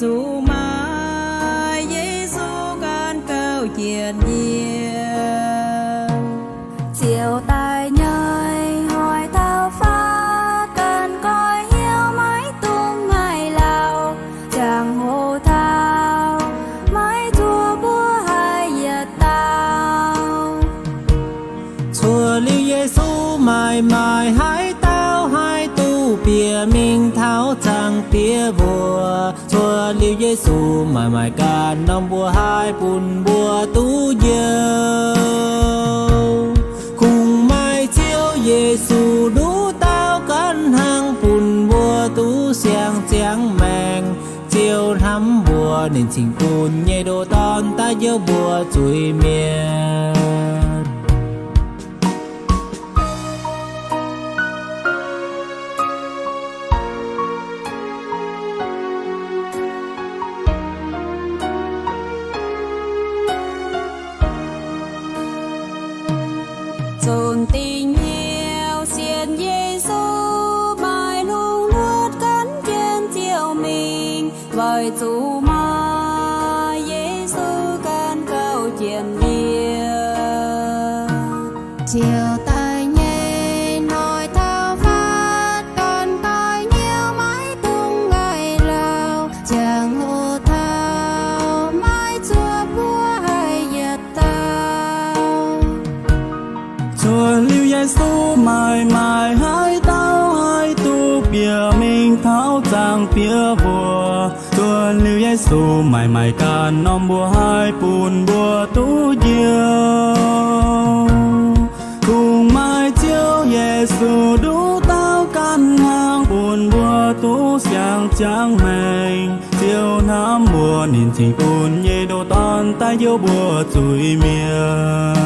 Zuqc maaih Yesu ganh gauh jiex yie. Ziouc daaih nyei hnoi taux fatv ganh goiv hnyouv maiv dungx ngaih lauh, ziangh hoc taux maiv zuov mbuo haih yietc dauh. Cuotv liuz Yesu maaih maaih haaix dauh haih duqv bieqc mingh taux Zaangc Diex mbuox. Cuotv liuz Yesu maaih maaih ganh norm mbuo haih bun mbuo duqv njoux. Kungx maaih Ziouv Yesu nduqc dauh ganh hnangv bun mbuo duqv siang-ziangx maengc. Ziouv hnamv mbuo ninh cingx bun nyei ndoh Dorn daaih njoux mbuo zuiz mietc. Zunc dingc hnyouv sienx Yesu, maaih lungh nuotv gan jienv Ziouv mingh, weic zuqc maaih Yesu gan gauh jiex yie. Ziouv daaih nyei hnoi taux fatv ganh goiv hnyouv maiv dungx ngaih lauh, ziangh hoc taux maiv zuov mbuo haih yietc dauh. Cuotv liuz Yesu maaih maaih haaix dauh haih duqv bieqc mingh taux Zaangc Diex mbuox. Cuotv liuz Yesu maaih maaih ganh norm mbuo haih bun mbuo duqv njoux. Kungx maaih Ziouv Yesu nduqc dauh ganh hnangv bun mbuo duqv siang-ziangx maengc. Ziouv hnamv mbuo ninh cingx bun nyei ndoh Dorn daaih njoux mbuo zuiz mietc.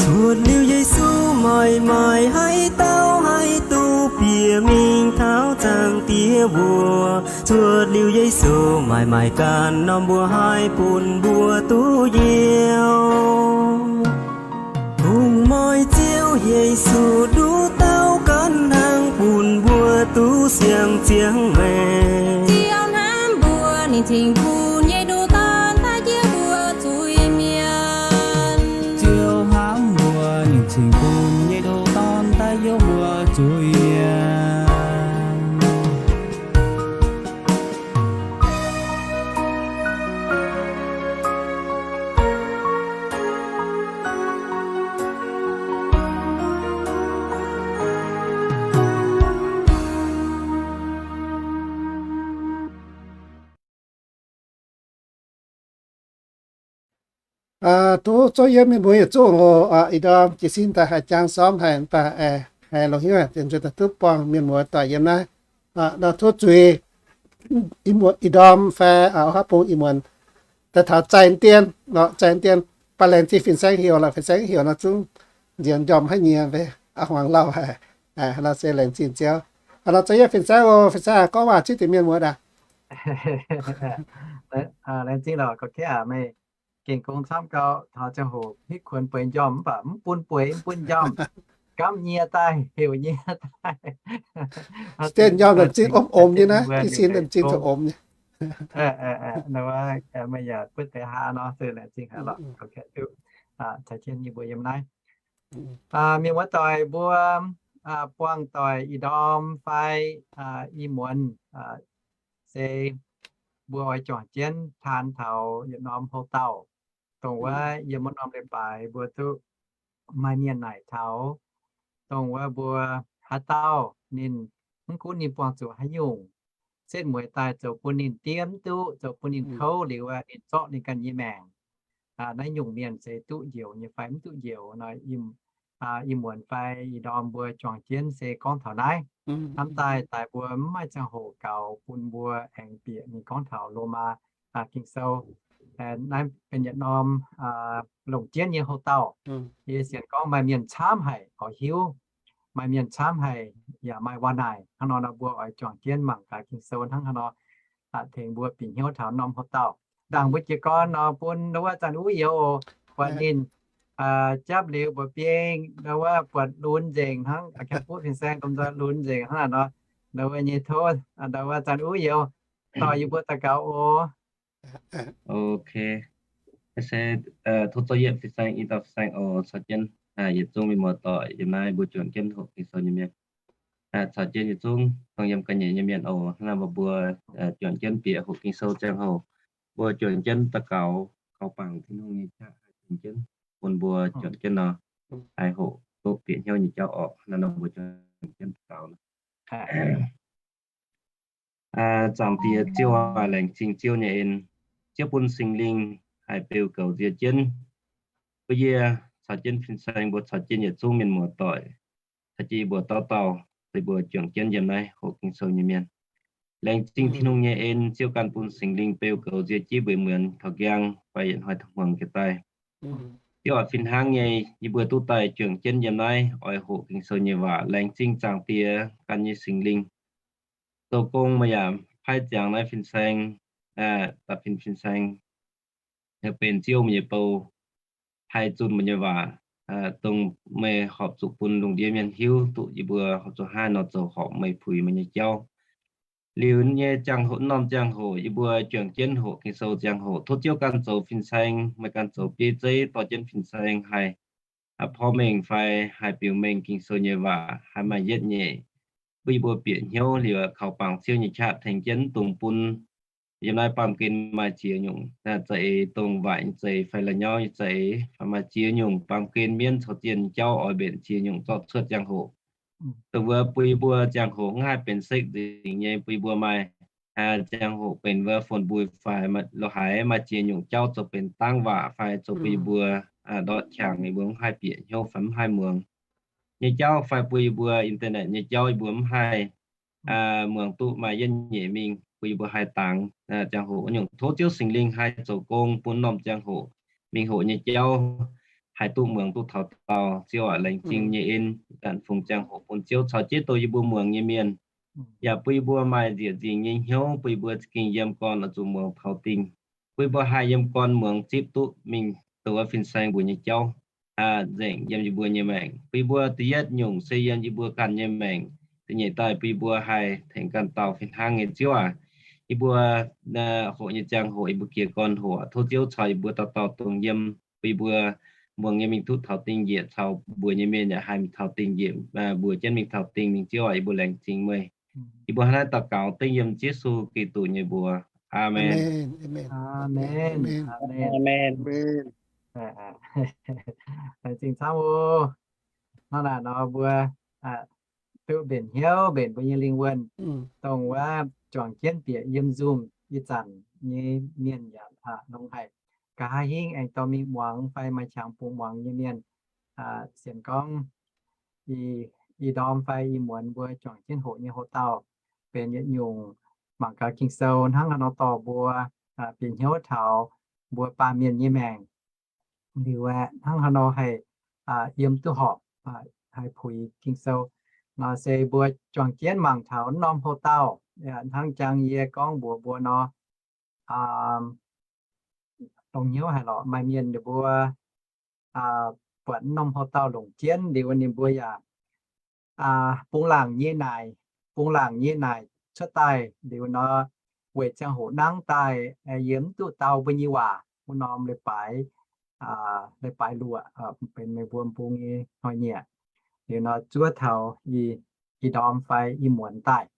Cuotv liuz Yesu maaih maaih haaix dauh haih duqv bieqc mingh taux Zaangc Diex mbuox. Cuotv liuz Yesu maaih maaih ganh norm mbuo haih bun mbuo duqv njoux. Kungx maaih Ziouv Yesu nduqc dauh ganh hnangv bun mbuo duqv siang-ziangx maengc. Ziouv hnamv mbuo ninh cingx bun nyei ndoh Dorn daaih njoux mbuo zuiz mietc. Ziouv hnamv mbuo ninh cingx bun nyei ndoh Dorn daaih njoux mbuo zuiz mietc. Tov zouv yiem mienh muoz yietc zungv oc. Ih ndorm jiez sin daaih haih jangx sormv haic, mv baac haih longx hnyouv dien nzuonx daaih duqv buangh mienh muoz doic yiem naaiv. Nor tov zuiz ih ndorm fai o haav bung ih muonz daaih taux zaih dien, zaih dien, baac laengz zingh fin-saeng heuc lorqc, fin-saeng heuc nor zungv nziex njormh haic nyei, aa hmuangx lauh haic. Nor se laengz zingh Ziouv. Nor za'yietv fin-saeng oc, fin-saeng gorngv waac zipv deix mienh muoz aac. Laengz zingh lorqc, gorqv-kaeqv aac, meih gengh gong camv gau, taux ziangh hoc hitv kuonx bueix njormh mv baac mv bun bueix mv bun njormh, gamv nyie daaih heuc nyie daaih. Deix njormh zinh omv-omx nyei naaiv, jiez sin zinh zuqc omx nyei. Meih yaac butv deix haa nor se laengz zingh haic lorqc, gorqv-kaeqv duqv caux jienv yie mbuo yiem naaiv. Mienh muoz doic mbuo buangh doic ih ndorm fai ih muonz se mbuo oix juangc jienv taan taux yietc norm houc dauh, dongh wuov yiem wuov norm leiz-baaix mbuo duqv maaih mienh naaic taux, dongh wuov mbuo haaix dauh ninh mv gunv ninh buangh zuqc haaix nyungc, setv mueiz daaih zoux bun ninh diev mv duqv, zoux bun ninh kouv liuz, ninh zorqv ninh ganh nyei maengc. Naaiv nyungc mienh se duqv njoux nyei fai mv duqv njoux nor, ih muonz fai ih ndorm mbuo juangc jienv se gorngv taux naaiv. Hnamv daaih daaih mbuo mv maaih ziangh hoc gaux bun mbuo aengx bieqc mingh gorngv taux Lomaa Ging-Sou. Naaiv benx yietc norm longc jienv nyei houc dauh. Yie sienx gorngv maaih mienh camv haic oix hiuv, maaih mienh camv haic yaac maaih waac naaic. Hnangv nor nor mbuo oix juangc jienv mangc gaax Ging-Sou hnangv haaix nor tengx mbuo bieqc hnyouv taux norm houc dauh. Ndaangc mbuo jiez gorn nor bun ndau wuov Zanc Uv Youz oc, buatc ninh japv liuz mbuox biei ndau wuov buatc lunx nzengc hnangv, aa, fin-saeng domh nzoih lunx nzengc hnangv naaic nor, ndau wuov nyei tov ndau wuov Zanc Uv Youz dorh yie mbuo daux gaux oc. Ok. Se tov zorqv yietv fin-saeng, i dauh fin-saeng oc, caux jienv yietc zungv mienh muoz-doic yiem naaiv mbuo juangc jienv hoqc Ging-Sou nyei mienh, caux jienv yietc zungv dongh yiem ga'nyiec nyei mienh oc. Hnangv naaiv mbuo juangc jienv bieqc hoqc Ging-Sou ziangh hoc, mbuo juangc jienv daux gaux, kaux bangc Tin-Hungh nyei qaqv haih tengx jienv bun mbuo juangc jienv nor, haih hoqc duqv bieqc hnyouv nyei jauv orqc. Hnangv naaiv nor mbuo juangc jienv daux gaux. Zaangc Diex Ziouv aac, laengz zingh Ziouv nyei en. Ziouv bun Singx Lingh haih beu goux nzie jienv mbuo yie, caux jienv fin-saeng mbuo, caux jienv yietc zungv mienh muoz-doic, caux jienv yie mbuo dauh dauh, yie mbuo juangc jienv yiem naaiv hoqc Ging-Sou nyei mienh. Laengz zingh Tin-Hungh nyei en, Ziouv ganh bun Singx Lingh beu goux nzie jienv mbuo muonz taux nqaang fai yietc hnoi taux hmuangx jiex daaih. Ziouv aac, fih hnangv nyei, yie mbuo duqv daaih juangc jienv yiem naaiv oix hoqc Ging-Sou nyei waac. Laengz zingh Zaangc Diex ganh nyei Singx Lingh. Zoux gong meih yaac paaiv ziangx naaiv fin-saeng, da'fin fin-saeng, benx Ziouv meih nyei bou, haih zunh meih nyei waac, dongh meih horpc zuqc bun lungh ndiev mienh hiuv duqv yie mbuo horpc zuqc hnangv haaix nor zoux horpc meih puix meih nyei jauv. Liuz nyei ziangh hoc, norm ziangh hoc yie mbuo juangc jienv hoqc Ging-Sou ziangh hoc, tov Ziouv ganh zoux fin-saeng, meih ganh zoux bieiv zeiv dorh jienv fin-saeng haih porv mengh fai haih biux mengh Ging-Sou nyei waac haih maaih yietv nyeic, bun yie mbuo bieqc hnyouv liuz kaux bangc Ziouv nyei qaqv tengx jienv, dongh bun yiem naaiv baamh gen maaih ziex nyungc za'eix, dongh waaic nyei za'eix fai la'nyauv nyei za'eix fai maaih ziex nyungc baamh gen mienv caux zienh nyei jauv oix mbenc ziex nyungc zorqv cuotv ziangh hoc. Dongh wuov bun yie mbuo ziangh hoc mv haih benx sekv nzengc nyei, bun yie mbuo maaih ziangh hoc benx wuov fon mbui fai lorz haiz maaih ziex nyungc jauv zoux benx dangv waac fai zoux bun yie mbuo ndortv qangx, yie mbuo mv haih bieqc hnyouv fai mv haih muangx nyei jauv, fai bun yie mbuo internet nyei jauv yie mbuo mv haih muangx duqv maaih yietv nyeic mingh, bun yie mbuo haih dangx ziangh hoc nyungc. Tov Ziouv Singx Lingh haih zoux gong bun norm ziangh hoc mingh hoqc nyei jauv haih duqv muangx duqv taux dau. Ziouv aac, laengz zingh nyei en, ganh fungx ziangh hoc bun Ziouv caux jienv dongh yie mbuo muangx nyei mienh, yaac bun yie mbuo maaih nzieqc nzingc nyei hnyouv, bun yie mbuo za'gengh yiem gorn oix zuqc muangx taux dingh, bun yie mbuo haih yiem gorn muangx zipv duqv mingh dongh wuov fin-saeng mbuo nyei jauv nzengc yiem yie mbuo nyei maengc. Bun yie mbuo da'yietv nyungc se yiem yie mbuo ganh nyei maengc. Da'nyeic daaih bun yie mbuo haih tengx ganh dauh fih hnangv nyei. Ziouv aac, yie mbuo hoqc nyei ziangh hoc yie mbuo jiez gorn hoqc, tov Ziouv caux yie mbuo dauh dauh dongh yiem, bun yie mbuo muangx nyei mingh duqv taux dingh njiec, caux mbuox nyei mienh yaac haih mingh taux dingh njiec, mbuox jienv mingh taux dingh mingh. Ziouv aac, yie mbuo laengz zingh meih. Yie mbuo hnangv naaiv daux gaux dengv yiem Yesu Giduc nyei mbuox. Aamen. Aamen. Laengz zingh camv oc. Hnangv naaic nor mbuo duqv mbenc hnyouv mbenc mbuo nyei lingh wuonh, dongh wuov juangc jienv bieqc yiem Zoom ih zanc nyei mienh yaac longx haic. Nqa'haav hingv aengx dorh mingh muangx fai maaih qangx bungx muangx nyei mienh, sienx gorngv ih ndorm fai ih muonz mbuo juangc jienv hoqc nyei hoc-dauh benx yietc nyungc mangc gaax Ging-Sou hnangv haaix nor dorh mbuo bieqc hnyouv taux mbuo baamh mienh nyei maengc. Liuz aeqv, hnangv haaix nor haih yiem duqv horpc, haih puix Ging-Sou nor se mbuo juangc jienv mangc taux norm hoc-dauh. Hnangv jang yie gorngv mbuox mbuo nor, dongh hnyouv haic lorqc, maaih mienh ninh mbuo buatc norm hoc-dauh longc jienv liuz ninh mbuo yaac bungx laangc nyei naaic, bungx laangc nyei naaic cuotv daaih liuz nor, weic ziangh hoc nangv daaih yie mv duqv dau mbuo nyei waac wuov norm leiz-baaix, leiz-baaix luoqc, benx meih mbuo mbungx nyei hnoi-nyieqc. Liuz nor zuov taux ih ndorm fai ih muonz daaih.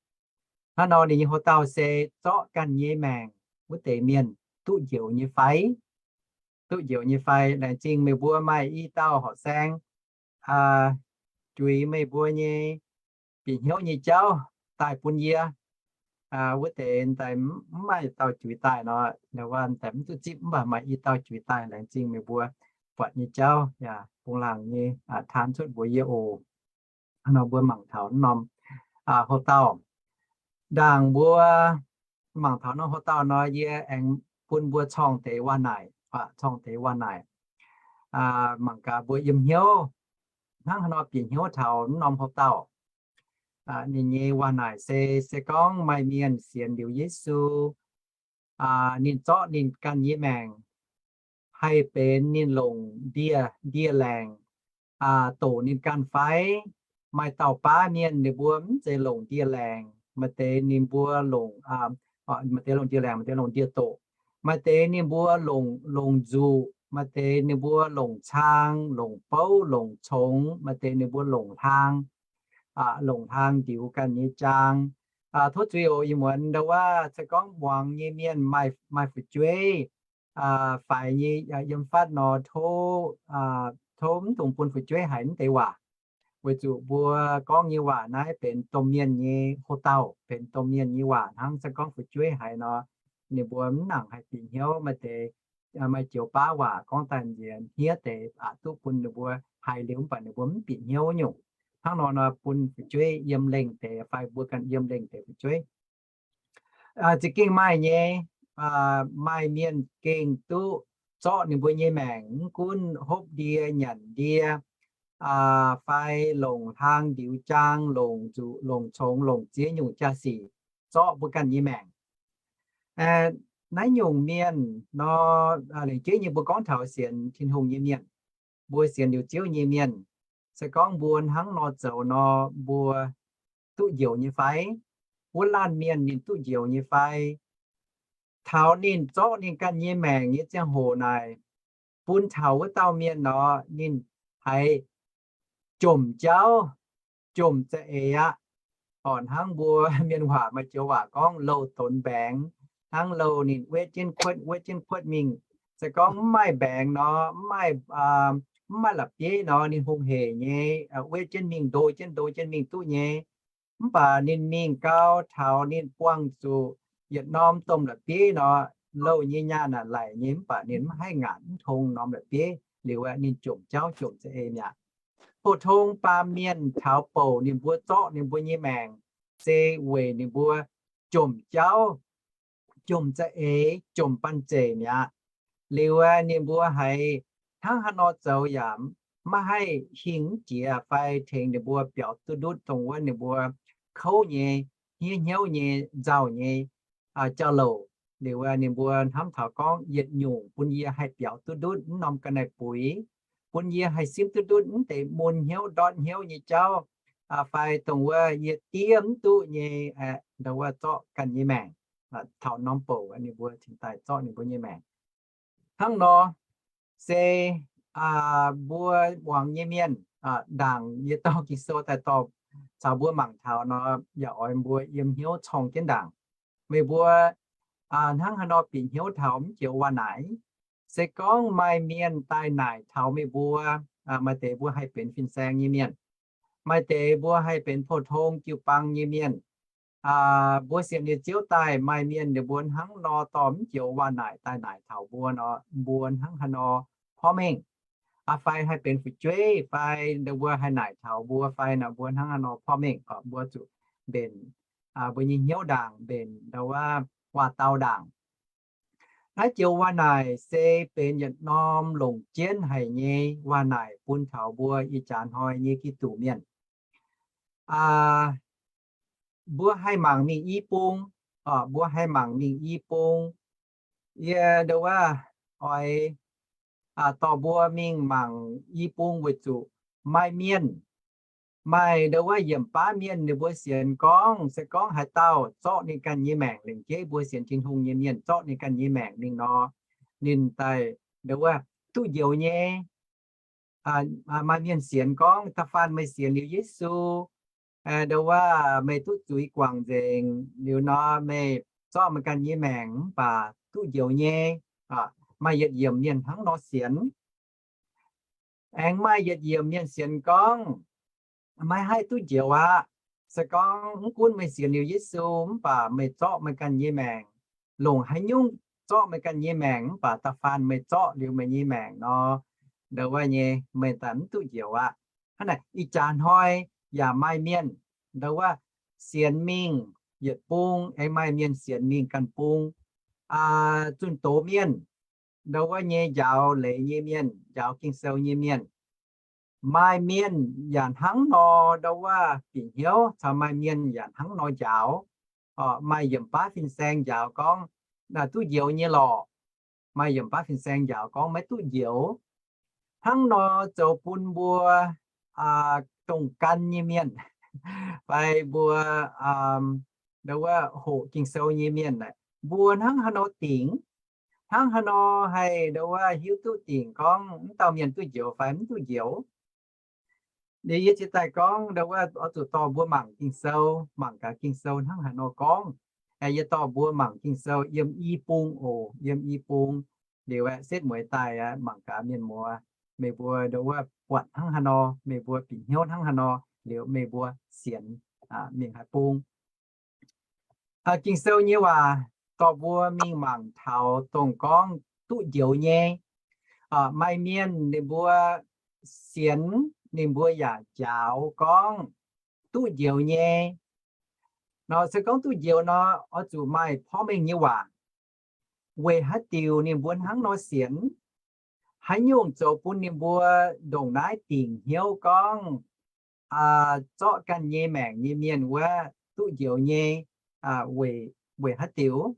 Hnangv nor ninh nyei hoc-dauh se zorqv ganh nyei maengc wuov deix mienh duqv njoux nyei fai? Duqv njoux nyei fai? Laengz zingh meih mbuo maaih i dauh horqc saeng juix meih mbuo nyei bieqc hnyouv nyei jauv daaih bun yie. Wuov deix daaih mv maaih dauh juix daaih nor, ndau wuov daaih mv duqv zipv, mv baac maaih i dauh juix daaih. Laengz zingh meih mbuo buatc nyei jauv yaac bungx laangc nyei taan cuotv mbuox yie oc. Hnangv nor mbuo mangc taux norm hoc-dauh. Ndaangc mbuo mangc taux norm hoc-dauh nor, yie aengx bun mbuo corng deix waac naaic, corng deix waac naaic. Mangc gaax mbuo yiem hnyouv hnangv haaix nor bieqc hnyouv taux norm hoc-dauh. Ninh nyei waac naaic se, se gorngv maaih mienh sienx liuz Yesu, ninh zorqv ninh ganh nyei maengc haih benx ninh longc ndie, ndie-laengc doqc ninh ganh fai? Maaih dauh baav mienh ninh mbuo mv zeiz longc ndie-laengc, maaih deix ninh mbuo longc Maaih deix longc ndie-laengc, maaih deix longc ndie-doqc. Maaih deix ninh mbuo longc, longc nzuqc, maaih deix ninh mbuo longc caang, longc bouv, longc congx, maaih deix ninh mbuo longc hlaang, longc hlaang ndiux ganh nyei jaang. Tov zuiz oc, ih muonz ndau wuov se gorngv muangx nyei mienh maaih, maaih fu'jueiv faix nyei, yiem fatv nor, tov, tov mv dungx bun fu'jueiv haiz mv deix waac. Weic zuqc mbuo gorngv nyei waac naaiv benx domh mienh nyei houx-dauh, benx domh mienh nyei waac hnangv. Se gorngv fu'jueiv haiz nor, ninh mbuo mv nangc haih bieqc hnyouv. Maaih deix, maaih joux baav waac gorngv daaih nziex hniev deix aqc duqv bun ninh mbuo haiz liuz mv baac ninh mbuo mv bieqc hnyouv nyungc. Hnangv nor nor bun fu'jueiv yiem lengh deix fai mbuo ganh yiem lengh deix fu'jueiv. Za'gengh maaih nyei, maaih mienh gengh duqv zorqv ninh mbuo nyei maengc, mv gunv hopv ndie, nyanc ndie, fai longc hlaang ndiux jaang, longc nzuqc, longc congx, longc ziex nyungc jaa-sic zorqv mbuo ganh nyei maengc. Naaiv nyungc mienh nor, lengc jeiv nyei mbuo gorngv taux sienx Tin-Hungh nyei mienh, mbuo sienx liuz Ziouv nyei mienh, se gorngv mbuo hnangv nor zoux nor, mbuo duqv njoux nyei fai? Wuov laanh mienh ninh duqv njoux nyei fai? Taux ninh zorqv ninh ganh nyei maengc nyei ziangh hoc naaic, bun taux wuov dauh mienh nor, ninh haiz jomc jauv, jomc za'eix aqv. Orqc, hnangv mbuo mienh waac maaih joux waac gorngv louh donx mbaengx, hnangv louh ninh wetv jienv kuotv, wetv jienv kuotv mingh. Se gorngv mv maaih mbaengx nor, mv maaih, mv maaih la'bieiv nor, ninh hungh heic nyei, wetv jienv mingh, ndo jienv, ndo jienv mingh duqv nyei. Mv baac ninh mingh gau, taux ninh buangh zuqc yietc norm domh la'bieiv nor, louh nyei nyaanh naaic laic nyei, mv baac ninh mv haih ngaatc mv tong norm la'bieiv liuz, ninh jomc jauv jomc za'eix mi'aqv. Pou-tong baamh mienh taux bouc ninh mbuo zorqv ninh mbuo nyei maengc se weic ninh mbuo jomc jauv, jomc za'eix, jomc banh zeic mi'aqv. Liuz ninh mbuo haiz hnangv haaix nor zoux yaac maiv haih hingh jiex fai tengx ninh mbuo biaux duqv ndutv dongh wuov ninh mbuo kouv nyei, hniev hnyouv nyei, nzauh nyei jauv-louc. Liuz ninh mbuo hnamv taux gorngv, yietc nyungc bun yie haih biaux duqv ndutv mv norm ga'naaiv-buix, bun yie haih simv duqv ndutv mv deix mun hnyouv ndortv hnyouv nyei jauv, fai dongh wuov yie diev mv duqv nyei, ndau wuov zorqv ganh nyei maengc. Taux norm bouc ninh mbuo cingx daaih zorqv ninh mbuo nyei maengc. Hnangv nor, se mbuo muangx nyei mienh, ndaangc yie dorh Ging-Sou daaih dorh caux mbuo mangc taux nor, yaac oix mbuo yiem hnyouv corng jienv ndaangc. Meih mbuo hnangv haaix nor bieqc hnyouv taux mv joux waac naaic? Se gorngv maaih mienh daaih naaic taux meih mbuo, maaih deix mbuo haih benx fin-saeng nyei mienh, maaih deix mbuo haih benx pou-tong jiu-baang nyei mienh, mbuo sienx liuz Ziouv daaih, maaih mienh ninh mbuo hnangv nor dorh mv joux waac naaic daaih naaic taux mbuo nor, mbuo hnangv haaix nor porv mengh? Fai haih benx fu'jueiv fai, ndau wuov haih naaic taux mbuo fai nor, mbuo hnangv haaix nor porv mengh? Mbuo zuqc mbenc mbuo nyei hnyouv ndaangc, mbenc ndau wuov waac-dau ndaangc. Naaiv joux waac naaic se benx yietc norm longc jienv haic nyei waac naaic bun taux mbuo ih jaax hnoi nyei Giduc mienh. Mbuo haih mangc mingh i bung, mbuo haih mangc mingh i bung. Yie ndau wuov oix dorh mbuo mingh mangc i bung weic zuqc maaih mienh, maaih ndau wuov yiemc baav mienh ninh mbuo sienx gorngv, se gorngv haaix dauh zorqv ninh ganh nyei maengc, lengc jeiv mbuo sienx Tin-Hungh nyei mienh zorqv ninh ganh nyei maengc mingh nor, ninh daaih ndau wuov duqv njoux nyei. Maaih mienh sienx gorngv, da'faanh meih sienx liuz Yesu, ndau wuov meih duqv zuiz guangc nzengc liuz nor, meih zorqv meih ganh nyei maengc mv baac duqv njoux nyei. Maaih yietc yiemc mienh hnangv nor sienx. Aengx maaih yietc yiemc mienh sienx gorngv, maiv haih duqv njoux aqv. Se gorngv mv gunv meih sienx liuz Yesu mv baac meih zorqv meih ganh nyei maengc, longc haaix nyungc zorqv meih ganh nyei maengc mv baac da'faanh meih zorqv liuz meih nyei maengc nor, ndau wuov nyei meih daaih mv duqv njoux aqv. Hnangv naaic ih jaax hnoi yaac maaih mienh ndau wuov sienx mingh yietc bung, aengx maaih mienh sienx mingh ganh bung. Zunh doz mienh, ndau wuov nyei njaaux leiz nyei mienh, njaaux Ging-Sou nyei mienh, maaih mienh yaac hnangv nor ndau wuov bieqc hnyouv caux maaih mienh yaac hnangv nor njaaux. Maaih yiemc baav fin-saeng njaaux gorngv, duqv njoux nyei lorqc. Maaih yiemc baav fin-saeng njaaux gorngv maiv duqv njoux. Hnangv nor zoux bun mbuo dongh gan nyei mienh fai mbuo nduov wuov hoqc Ging-Sou nyei mienh naaic, mbuo hnangv haaix nor dingc, hnangv haaix nor haih nduov wuov hiuv duqv dingc gorngv m'dauh mienh duqv njoux fai mv duqv njoux. Liuz yie cingx daaih gorngv nduov wuov oix zuqc dorh mbuo mangc Ging-Sou, mangc gaax Ging-Sou hnangv haaix nor gorngv. Yie dorh mbuo mangc Ging-Sou yiem i bung oc, yiem i bung. Liuz aeqv, setv mueiz daaih aeqv, mangc gaax mienh muoz, meih mbuo nduov wuov buatc hnangv haaix nor, meih mbuo bieqc hnyouv hnangv haaix nor, liuz meih mbuo sienx mingh haaix bung. Ging-Sou nyei waac dorh mbuo mingh mangc taux dongh gorngv duqv njoux nyei. Maaih mienh ninh mbuo sienx, ninh mbuo yaac njaaux gorngv duqv njoux nyei. Nor se gorngv duqv njoux nor, oix zuqc maaih porv mengh nyei waac. Weic haaix diuc ninh mbuo hnangv nor sienx? Haaix nyungc zoux bun ninh mbuo ndongc naaiv dingc hnyouv gorngv zorqv ganh nyei maengc nyei mienh wuov duqv njoux nyei? Weic, weic haaix diuc?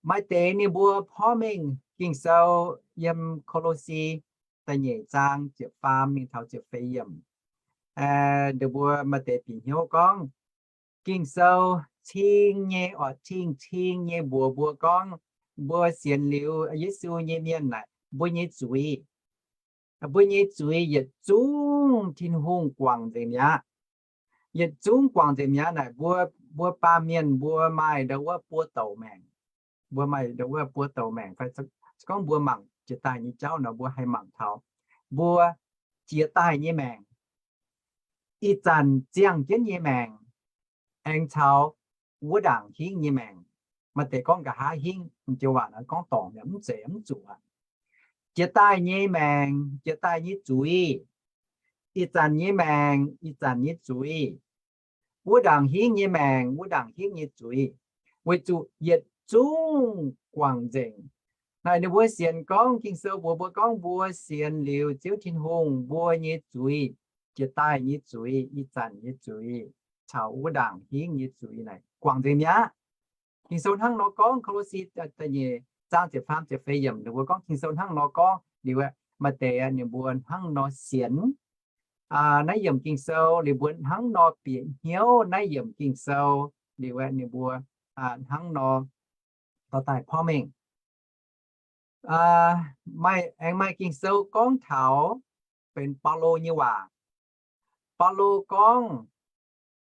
Maaih deix ninh mbuo porv mengh Ging-Sou yiem Ko^lo^si da'nyeic zaang ziepc faam mingh taux ziepc feix yiemc. Ninh mbuo maaih deix bieqc hnyouv gorngv Ging-Sou cing nyei, oix cing-cing nyei mbuox mbuo gorngv, mbuo sienx liuz Yesu nyei mienh naaic, mbuo nyei zuiz, mbuo nyei zuiz yietc zungv Tin-Hungh guangc nzengc mi'aqv. Yietc zungv guangc nzengc mi'aqv naaic, mbuo, mbuo baamh mienh mbuo maaih nduov wuov buo douc maengc. Mbuo maaih nduov wuov buo douc maengc fai gorngv mbuo mangc jiex daaih nyei jauv nor, mbuo haih mangc taux mbuo jiex daaih nyei maengc, ih zanc ziangh jienv nyei maengc, aengx caux wuov ndaangc hingv nyei maengc. Maaih deix gorngv nqa'haav hingv, joux waac naaiv gorngv dorngc yaac mv zeiz mv zuqc aqv. Jiex daaih nyei maengc, jiex daaih nyei zuiz, ih zanc nyei maengc, ih zanc nyei zuiz, wuov ndaangc hingv nyei maengc, wuov ndaangc hingv nyei zuiz, weic zuqc yietc zungv guangc nzengc. Naaic ninh mbuo sienx gorngv Ging-Sou mbuox mbuo gorngv mbuo sienx liuz Ziouv Tin-Hungh, mbuo nyei zuiz, jiex daaih nyei zuiz, ih zanc nyei zuiz, caux wuov ndaangc hingv nyei zuiz naaic guangc nzengc mi'aqv. Ging-Sou hnangv nor gorngv, Ko^lo^si da'nyeic zaang ziepc faam ziepc feix yiemc ninh mbuo gorngv Ging-Sou hnangv nor gorngv liuz, maaih deix ninh mbuo hnangv nor sienx naaiv yiemc Ging-Sou, liuz mbuo hnangv nor bieqc hnyouv naaiv yiemc Ging-Sou, liuz ninh mbuo hnangv nor dorh daaih porv mengh. Maaih, aengx maaih Ging-Sou gorngv taux benx Baulo nyei waac. Baulo gorngv,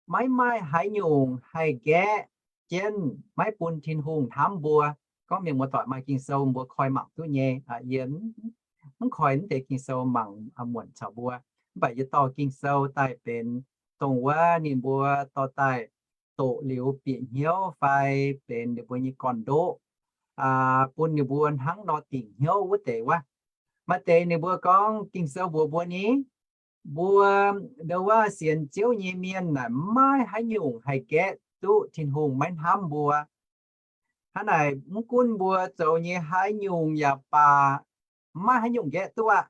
maiv maaih haaix nyungc haih nqaeqv jienv maiv bun Tin-Hungh hnamv mbuo. Gorngv mienh muoz-doic maaih Ging-Sou mbuo koi mangc duqv nyei. Yie mv koi mv deix Ging-Sou mangc muonc caux mbuo, mv baac yie dorh Ging-Sou daaih benx dongh wuov ninh mbuo dorh daaih doqc liuz bieqc hnyouv fai benx ninh mbuo nyei gorn-ndoqv, bun ninh mbuo hnangv nor dingc hnyouv wuov deix wuov. Maaih deix ninh mbuo gorngv Ging-Sou mbuox mbuo ni, mbuo nduov wuov sienx Ziouv nyei mienh naaic maiv haaix nyungc haih nqaeqv duqv Tin-Hungh maiv hnamv mbuo. Hnangv naaic mv gunv mbuo zoux nyei haaix nyungc yaac baac, maiv haaix nyungc nqaeqv duqv aqv.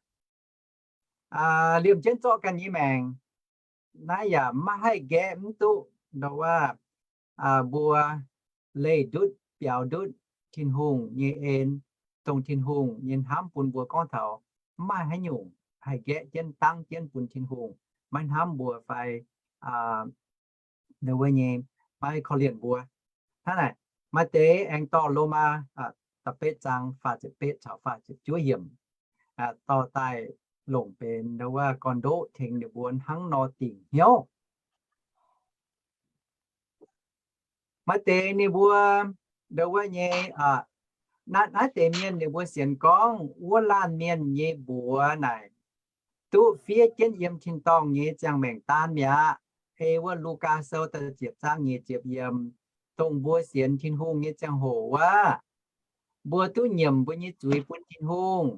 Liemh jienv zorqv ganh nyei maengc, naaiv yaac maiv haih nqaeqv mv duqv nduov wuov mbuo leih ndutv biaux ndutv Tin-Hungh nyei en, dongh Tin-Hungh nyei hnamv bun mbuo gorngv taux maiv maaih haaix nyungc haih nqaeqv jienv dangv jienv bun Tin-Hungh maiv hnamv mbuo fai nduov wuov nyei maiv korv-lienh mbuo. Hnangv naaic, maaih deix aengx dorh Lomaa da'betv zaang faah ziepc betv caux faah ziepc juov yiemc dorh daaih longc benx nduov wuov gorn-ndoqv tengx ninh mbuo hnangv nor dingc hnyouv. Maaih deix ninh mbuo nduov wuov nyei, naaiv deix mienh ninh mbuo sienx gorngv wuov laanh mienh nyei mbuox naaic duqv fiev jienv yiem tin-dorngh nyei ziangh maengc daan mi'aqv. Ei wuov Lugaa Sou da'ziepc zaang nyic ziepc yiemc, dongh mbuo sienx Tin-Hungh nyei ziangh hoc wuov, mbuo duqv nyiemc mbuo nyei zuiz bun Tin-Hungh.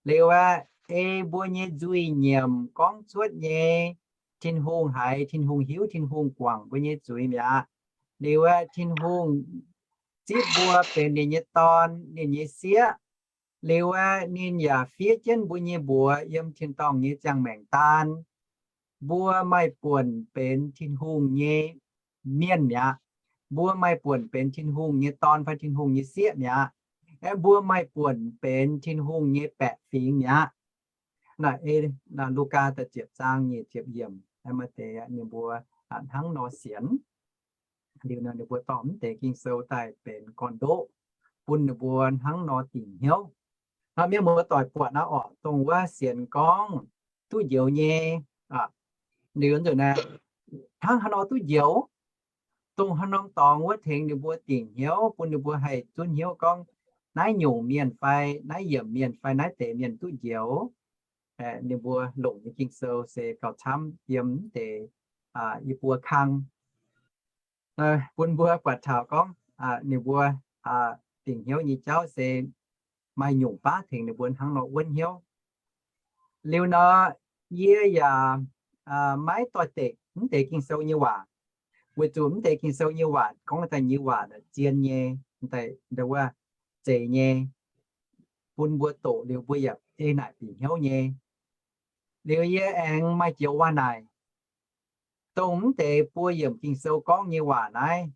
Liuz aeqv, ei mbuo nyei nzuih nyiemc gorngv cuotv nyei, Tin-Hungh haiz, Tin-Hungh hiuv, Tin-Hungh guangc mbuo nyei zuiz mi'aqv. Liuz aeqv, Tin-Hungh zipv mbuo benx ninh nyei dorn, ninh nyei sieqv. Liuz aeqv, ninh yaac fiev jienv mbuo nyei mbuox yiem tin-dorngh nyei ziangh maengc daan. Mbuo maaih buonc benx Tin-Hungh nyei mienh mi'aqv. Mbuo maaih buonc benx Tin-Hungh nyei dorn fai Tin-Hungh nyei sieqv mi'aqv. Aeqv, mbuo maaih buonc benx Tin-Hungh nyei baeqc fingx mi'aqv. Naaiv, Lugaa da'ziepc zaang nyic ziepc yiemc, maaih deix ninh mbuo hnangv nor sienx. Liuz nor ninh mbuo dorh mv deix Ging-Sou daaih benx gorn-ndoqv bun ninh mbuo hnangv nor dingc hnyouv. Nor mienh muoz-doic buatc naaiv orqc, dongh wuov sienx gorngv duqv njoux nyei, liuz nzunc naaiv hnangv haaix nor duqv njoux, dongh haaix norm dorngx wuov tengx ninh mbuo dingc hnyouv, bun ninh mbuo haih zunv hnyouv gorngv naaiv nyungc mienh fai naaiv yiemc mienh fai naaiv deix mienh duqv njoux. Ninh mbuo longc nyei Ging-Sou se gauh camv yiem mv deix i buo kang. Bun mbuo buatc taux gorngv ninh mbuo dingc hnyouv nyei jauv se maaih nyungc baav tengx ninh mbuo hnangv nor wuonv hnyouv. Liuz nor, yie yaac maiv doix-dekc mv deix Ging-Sou nyei waac, weic zuqc mv deix Ging-Sou nyei waac gorngv daaih nyei waac zien nyei, daaih wuov zeiz nyei, bun mbuo doqc liuz mbuo yaac ei naaic bieqc hnyouv nyei. Liuz yie aengx maaih joux waac-naaic, dongh mv deix buo yiemc Ging-Sou gorngv nyei waac naaiv,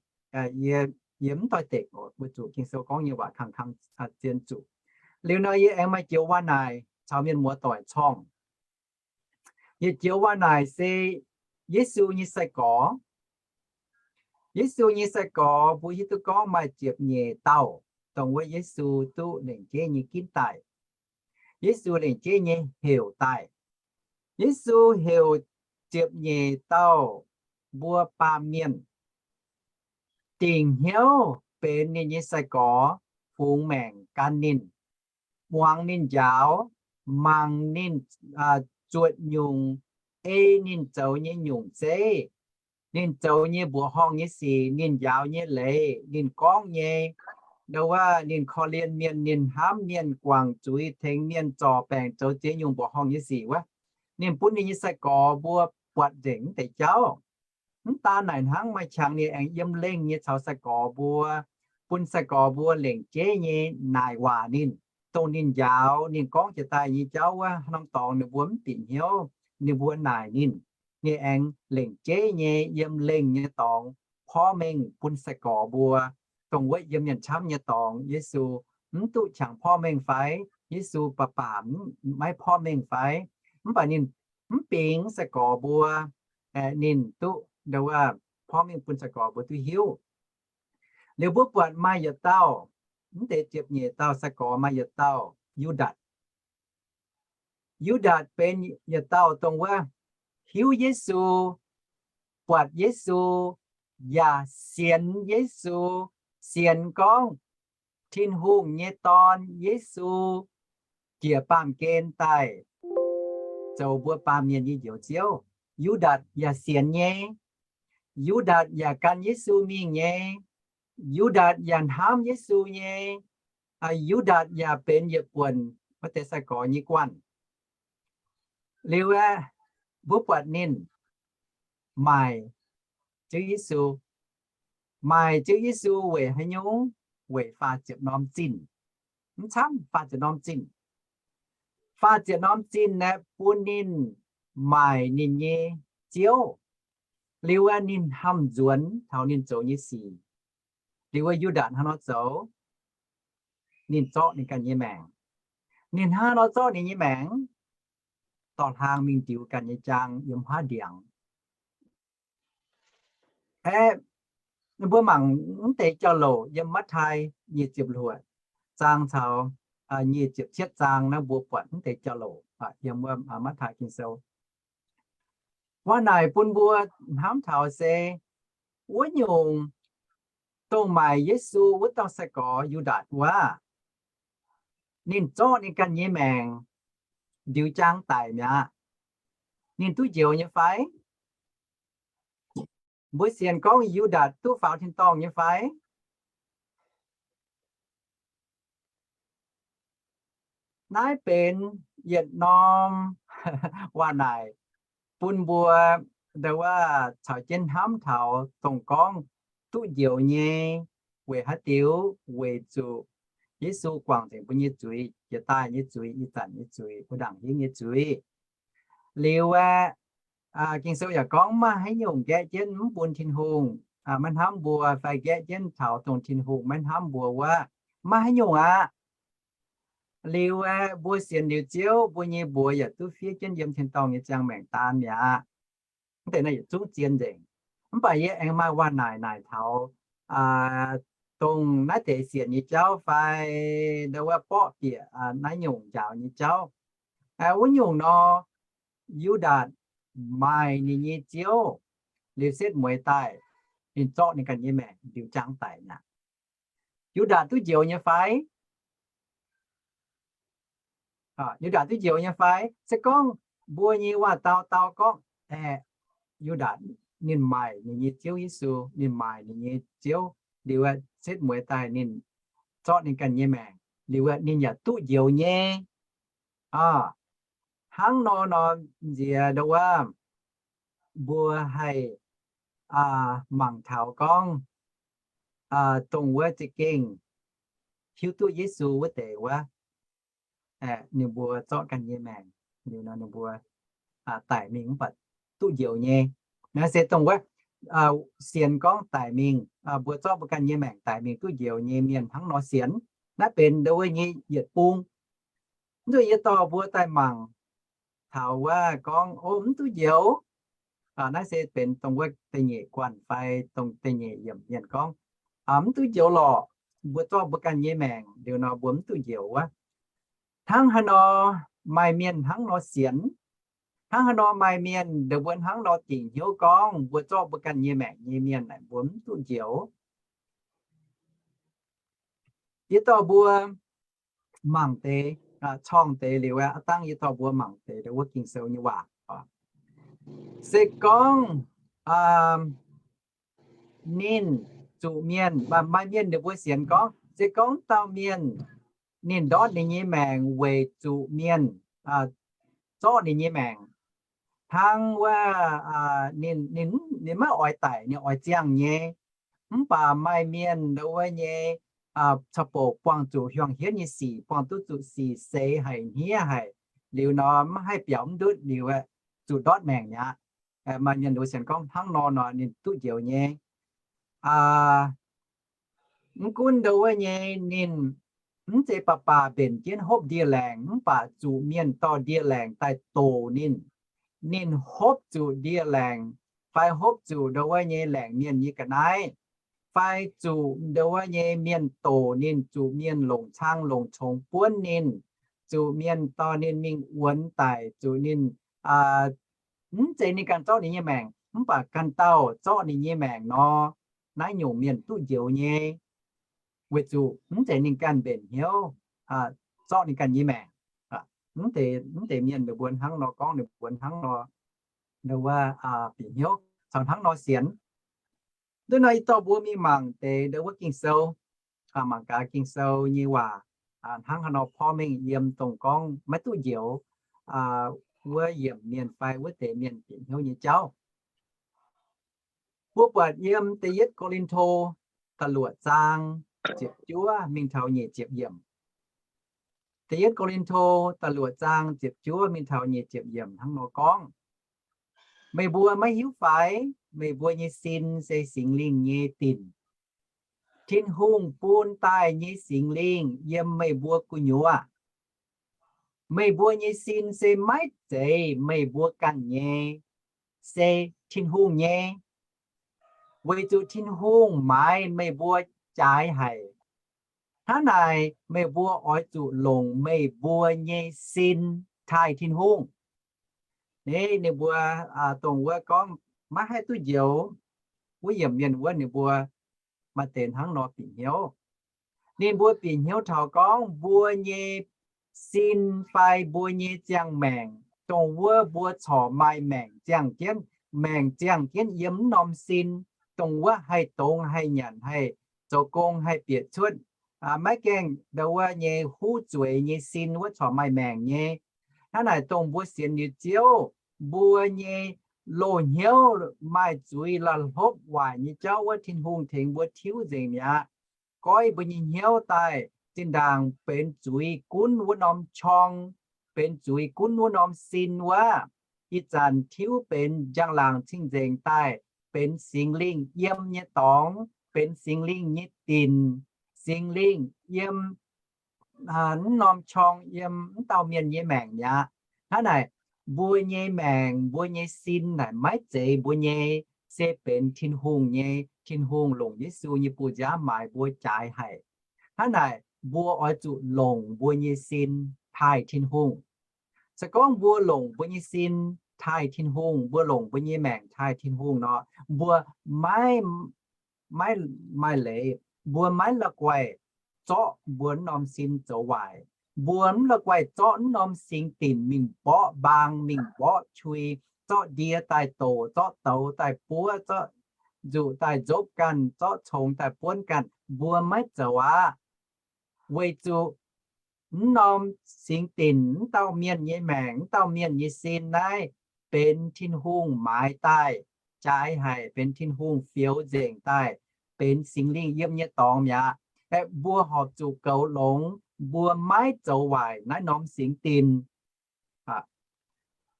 yie mv doix-dekc oc, weic zuqc Ging-Sou gorngv nyei waac kangv-kangv zien zuqc. Liuz nor yie aengx maaih joux waac-naaic caux mienh muoz-doic corngh. Yietc joux waac-naaic se Yesu nyei sai-gorx. Yesu nyei sai-gorx mbuo hiuv duqv gorngv maaih ziepc nyeic dauh, dongh wuov Yesu duqv lengc jeiv nyei ginv daaih. Yesu lengc jeiv nyei heuc daaih. Yesu heuc ziepc nyeic dauh mbuo baamh mienh dingc hnyouv benx ninh nyei sai-gorx, fungx maengc gan ninh, muangx ninh njaaux, mangc ninh zuotc nyungc, ei ninh zoux nyei nyungc zeiv, ninh zoux nyei mbuoqc horngh nyei sic, ninh njaaux nyei leiz, ninh gorngv nyei, ndo wuov ninh korv-lienh mienh, ninh hnamv mienh, guangc zuiz, tengx mienh zorc baengc, zoux ziex nyungc mbuoqc horngh nyei sic wuov, ninh bun ninh nyei sai-gorx mbuo buatc nzengc mv deix jauv. Mv daan naaic hnangv, maaih qangx ninh aengx yiem lengh nyei caux sai-gorx mbuo, bun sai-gorx mbuo lengc jeiv nyei naaic waac ninh, dongh ninh njaaux, ninh gorngv jiex daaih nyei jauv wuov, haaix norm dorngx ninh mbuo mv bieqc hnyouv, ninh mbuo naaic ninh, ninh aengx lengc jeiv nyei yiem lengh nyei dorngx porv mengh bun sai-gorx mbuo, dongh wuov yiem mienh camv nyei dorngx Yesu mv duqv qangx porv mengh fai, Yesu baac baac maiv porv mengh fai, mv baac ninh mv bingx sai-gorx mbuo, ninh duqv ndo wuov porv mengh bun sai-gorx mbuo duqv hiuv. Liuz mbuo buatc maaih yietc dauh, mv deix ziepc nyeic dauh sai-gorx maaih yietc dauh, Yu^ndaatc. Yu^ndaatc benx yietc dauh dongh wuov hiuv Yesu, buatc Yesu, yaac sienx Yesu, sienx gorngv Tin-Hungh nyei Dorn, Yesu, njiec baamh gen daaih zoux mbuo baamh mienh nyei Njoux Ziouv. Yu^ndaatc yaac sienx nyei. Yu^ndaatc yaac gan Yesu mingh nyei. Yu^ndaatc yaac hnamv Yesu nyei. Yu^ndaatc yaac benx yietc buonc wuov deix sai-gorx nyei guanh. Liuz aeqv, mbuo buatc ninh maaic Ziouv Yesu. Maaic Ziouv Yesu weic haaix nyungc? Weic faah ziepc norm zinh. Mv camv, faah ziepc norm zinh. Faah ziepc norm zinh naaiv bun ninh maaic ninh nyei Ziouv. Liuz aeqv, ninh hnamv nzuonx taux ninh zoux nyei sic. Liuz wuov Yu^ndaatc hnangv nor zoux, ninh zorqv ninh ganh nyei maengc. Ninh hnangv nor zorqv ninh nyei maengc, dorh hlaang mingh ndiux ganh nyei jaang yiem huaav ndiangx. Aeqv, mbuo mangc mv deix jauv-louc yiem Matv^taai nyic ziepc luoqc zaang caux nyic ziepc cietv zaang naaiv mbuo buatc mv deix jauv-louc yiem wuov Matv^taai Ging-Sou. Waac naaic bun mbuo hnamv taux se wuov nyungc dongh maaic Yesu wuov dauh sai-gorx Yu^ndaatc wuov, ninh zorqv ninh ganh nyei maengc ndiux jaang daic mi'aqv. Ninh duqv njoux nyei fai? Mbuo sienx gorngv Yu^ndaatc duqv faaux tin-dorngh nyei fai? Naaiv benx yietc norm waac naaic bun mbuo ndo wuov caux jienv hnamv taux dongh gorngv duqv njoux nyei weic haaix diuc? Weic zuqc Yesu guangc nzengc mbuo nyei zuiz, jiex daaih nyei zuiz, ih zanc nyei zuiz, wuov ndaangc hingv nyei zuiz. Liuz aeqv, Ging-Sou yaac gorngv, maaih haaix nyungc nqaeqv jienv mv bun Tin-Hungh maiv hnamv mbuo fai nqaeqv jienv taux dongh Tin-Hungh maiv hnamv mbuo wuov, maaih haaix nyungc aqv. Liuz aeqv, mbuo sienx liuz Ziouv, mbuo nyei mbuox yaac duqv fiev jienv yiem tin-dorngh nyei ziangh maengc daan mi'aqv. Mv deix naaiv yietc zungv zien nzengc. Mv baac yie aengx maaih waac-naaic naaic taux dongh naaiv deix sienx nyei jauv fai ndo wuov borqv bieqc naaiv nyungc njaaux nyei jauv. Wuov nyungc nor, Yu^ndaatc maaic ninh nyei Ziouv liuz setv mueiz daaih, ninh zorqv ninh ganh nyei maengc liuz jangx daic mi'aqv. Yu^ndaatc duqv njoux nyei fai? Yu^ndaatc duqv njoux nyei fai? Se gorngv mbuo nyei waac-dau dau gorngv, aeqv, Yu^ndaatc ninh maaic ninh nyei Ziouv Yesu, ninh maaic ninh nyei Ziouv liuz, setv mueiz daaih ninh zorqv ninh ganh nyei maengc liuz, ninh yaac duqv njoux nyei. Hnangv nor nor nziex ndo wuov, mbuo haih mangc taux gorngv dongh wuov za'gengh hiuv duqv Yesu wuov deix wuov, ninh mbuo zorqv ganh nyei maengc liuz nor ninh mbuo daic mingh mv baac duqv njoux nyei. Naaiv se dongh wuov sienx gorngv daic mingh, mbuo zorqv mbuo ganh nyei maengc daic mingh duqv njoux nyei mienh hnangv nor sienx. Naaiv benx ndo wuov nyei yietc bung. Mv zuqc yie dorh mbuo daaih mangc taux wuov gorngv, o, mv duqv njoux. Naaiv se benx dongh wuov da'nyeic guanh fai dongh da'nyeic yiemc mienh gorngv, mv duqv njoux lorqc, mbuo zorqv mbuo ganh nyei maengc liuz nor mbuo mv duqv njoux wuov. Hnangv haaix nor maaih mienh hnangv nor sienx? Hnangv haaix nor maaih mienh ndo mbuo hnangv nor dingc hnyouv gorngv mbuo zorqv mbuo ganh nyei maengc nyei mienh naaic mbuo mv duqv njoux? Yie dorh mbuo mangc deix, corng deix liuz aqv, dangh yie dorh mbuo mangc deix ndo wuov Ging-Sou nyei waac. Se gorngv ninh zuqc mienh, maaih mienh ninh mbuo sienx gorngv, se gorngv dauh mienh ninh ndortv ninh nyei maengc weic zuqc mienh zorqv ninh nyei maengc, hnangv wuov ninh, ninh maiv oix daic, ninh oix ziangh nyei. Mv baac maaih mienh ndo wuov nyei caux bouc buangh zuqc hiuang hietv nyei sic, buangh duqv zuqc sic seix haic hniev haic, liuz nor mv haih biaux mv ndutv liuz zuqc ndortv maengc mi'aqv. Maaih mienh ndo wuov sienx gorngv hnangv nor nor ninh duqv njoux nyei. Mv gunv ndo wuov nyei ninh mv zeiz baac baac mbenc jienv hopv ndie-laengc, mv baac zuqc mienh dorh ndie-laengc daaih doqc ninh. Ninh hopv zuqc ndie-laengc, fai hopv zuqc ndo wuov nyei laengc mienh nyei ga'naaiv, fai zuqc ndo wuov nyei mienh doqc ninh, zuqc mienh longc cang longc congx buonv ninh, zuqc mienh dorh ninh mingh wuonx daic, zuqc ninh mv zeiz ninh ganh zorqv ninh nyei maengc, mv baac ganh dauh zorqv ninh nyei maengc nor, naaiv nyungc mienh duqv njoux nyei, weic zuqc mv zeiz ninh ganh mbenc hnyouv zorqv ninh ganh nyei maengc. Mv deix mienh ninh mbuo hnangv nor gorngv, ninh mbuo hnangv nor, ndo wuov, bieqc hnyouv caux hnangv nor sienx. Nduov nor yie dorh mbuo mingh mangc deix ndo wuov Ging-Sou, mangc gaax Ging-Sou nyei waac hnangv haaix nor porv mengh yiem dongh gorngv maiv duqv njoux wuov yiemc mienh fai wuov deix mienh bieqc hnyouv nyei jauv. Mbuo buatc yiem da'yietv Ko^lin^to da'luoqc zaang ziepc juov mingh taux nyic ziepc yiemc. Da'yietv Ko^lin^to da'luoqc zaang ziepc juov mingh taux nyic ziepc yiemc hnangv nor gorngv, meih mbuo maiv hiuv fai, meih mbuo nyei sin se Singx Lingh nyei dinc. Tin-Hungh bun daaih nyei Singx Lingh yiem meih mbuo gu'nyuoz. Meih mbuo nyei sin se maiv zeiz meih mbuo ganh nyei, se Tin-Hungh nyei, weic zuqc Tin-Hungh maaiz meih mbuo jaaix haic. Hnangv naaic meih mbuo oix zuqc longc meih mbuo nyei sin taaih Tin-Hungh. Ninh mbuo dongh wuov gorngv maiv haih duqv njoux wuov yiemc mienh wuov, ninh mbuo maaih deix hnangv nor bieqc hnyouv. Ninh mbuo bieqc hnyouv taux gorngv mbuo nyei sin fai mbuo nyei ziangh maengc, dongh wuov mbuo corc maaih maengc ziangh jienv, maengc ziangh jienv yiem mv norm sin, dongh wuov haih dongz haih nyanc haih zoux gong haih bieqc cuotv, maiv gaengh ndo wuov nyei huv zueiz nyei sin wuov corc maaih maengc nyei. Hnangv naaic dongh mbuo sienx liuz Ziouv, mbuo nyei loz-hnyouv maaih zuiz la'hlopv waaic nyei jauv wuov, Tin-Hungh tengx mbuo tiuv nzengc mi'aqv. Goiv mbuo nyei hnyouv daaih zinh ndaangc benx zuiz gunv wuov norm qorng, benx zuiz gunv wuov norm sin wuov, ih zanc tiuv benx njang-laangc cing-nzengc daaih, benx Singx Lingh yiem nyei dorngx, benx Singx Lingh nyei dinc, Singx Lingh yiem mv norm qorng, yiem mv dauh mienh nyei maengc mi'aqv. Hnangv naaic, mbuo nyei maengc, mbuo nyei sin naaic maiv zeiz mbuo nyei, se benx Tin-Hungh nyei, Tin-Hungh longc Yesu nyei bu nziaamv maaiz mbuo jaaix haic. Hnangv naaic, mbuo oix zuqc longc mbuo nyei sin taaih Tin-Hungh. Se gorngv mbuo longc mbuo nyei sin taaih Tin-Hungh, mbuo longc mbuo nyei maengc taaih Tin-Hungh nor, mbuo maiv, maiv maaih leiz, mbuo maiv la'guaih zorqv mbuo norm sin zoux waaic. Mbuo mv la'guaih zorqv norm singx dinc mingh mborqv mbaang, mingh mborqv qui, zorqv ndie daaih doqc, zorqv douz daaih buov, zorqv nzuqc daaih nzopv ganh, zorqv congx daaih buonv ganh. Mbuo maiv zoux aqv. Weic zuqc mv norm singx dinc, mv dauh mienh nyei maengc, mv dauh mienh nyei sin naaiv benx Tin-Hungh maaiz daaih, jaaix haic, benx Tin-Hungh fioux nzengc daaih, benx Singx Lingh yiem nyei dorngx mi'aqv. Aeqv, mbuo horpc zuqc goux longx, mbuo maiv zoux waaic naaiv norm singx dinc.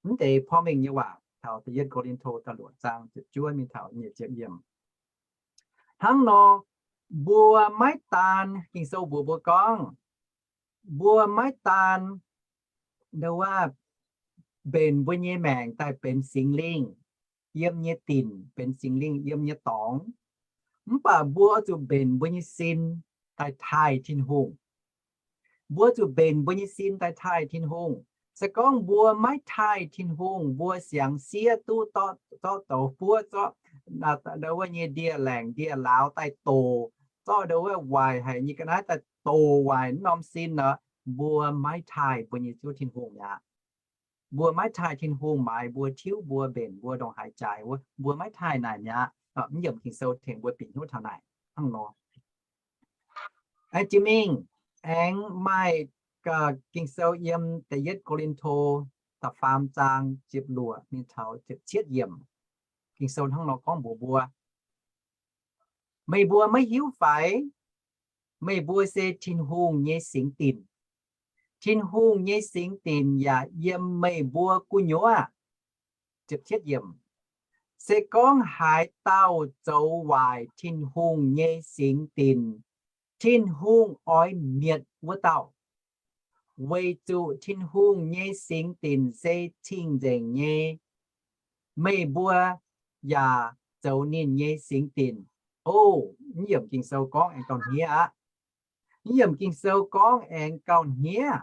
Mv deix porv mengh nyei waac taux da'yietv Ko^lin^to da'luoqc zaang ziepc juov mingh taux nyic ziepc yiemc. Hnangv nor, mbuo maiv daan, Ging-Sou mbuox mbuo gorngv, mbuo maiv daan nduov mbenc mbuo nyei maengc daaih benx Singx Lingh yiem nyei dinc, benx Singx Lingh yiem nyei dorngx, mv baac mbuo oix zuqc mbenc mbuo nyei sin daaih taaih Tin-Hungh. Mbuo zuqc mbenc mbuo nyei sin daaih taaih Tin-Hungh. Se gorngv mbuo maiv taaih Tin-Hungh, mbuo siangx siev duqv zorqv douz buov, zorqv nduov wuov nyei ndie-laengc ndie-lauz daaih doqc, zorqv nduov wuov waaic haic nyei ga'naaiv daaih doqc waaic norm sin nor, mbuo maiv taaih mbuo nyei Ziouv Tin-Hungh mi'aqv. Mbuo maiv taaih Tin-Hungh maaiz mbuo, tiuv mbuo, mbenc mbuo, ndongc haaix jaaix wuov, mbuo maiv taaih naaic mi'aqv. Mv yiemc Ging-Sou tengx mbuo bieqc hnyouv taux naaic hnangv nor. Aengx jiex mingh, aengx maaih Ging-Sou yiem da'yietv Ko^lin^to da'faam zaang ziepc luoqc mingh taux ziepc cietv yiemc. Ging-Sou hnangv nor gorngv mbuox mbuo, meih mbuo maiv hiuv fai? Meih mbuo se Tin-Hungh nyei singx dinc. Tin-Hungh nyei singx dinc yaac yiem meih mbuo gu'nyuoz. Se gorngv haaix dauh zoux waaic Tin-Hungh nyei singx dinc, Tin-Hungh oix mietc wuov dauh, weic zuqc Tin-Hungh nyei singx dinc se cing-nzengc nyei. Meih mbuo yaac zoux ninh nyei singx dinc. O, mv yiemc Ging-Sou gorngv aengx gauh hniev aqv. Mv yiemc Ging-Sou gorngv aengx gauh hniev.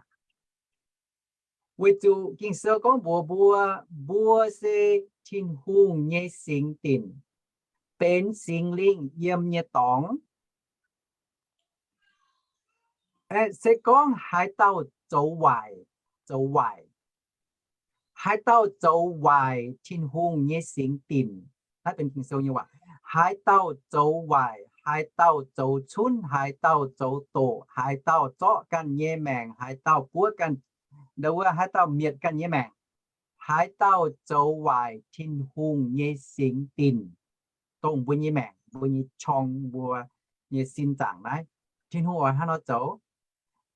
Weic zuqc Ging-Sou gorngv mbuox mbuo, mbuo se Tin-Hungh nyei singx dinc, benx Singx Lingh yiem nyei dorngx. Se gorngv haaix dauh zoux waaic, zoux waaic, haaix dauh zoux waaic Tin-Hungh nyei singx dinc, naaiv benx Ging-Sou nyei waac, haaix dauh zoux waaic, haaix dauh zoux cunv, haaix dauh zoux doqc, haaix dauh zorqv ganh nyei maengc, haaix dauh buov ganh, nduov wuov, haaix dauh mietc ganh nyei maengc, haaix dauh zoux waaic Tin-Hungh nyei singx dinc, dongh mbuo nyei maengc, mbuo nyei qorng, mbuo nyei sin zaangc naaiv, Tin-Hungh oix hnangv nor zoux.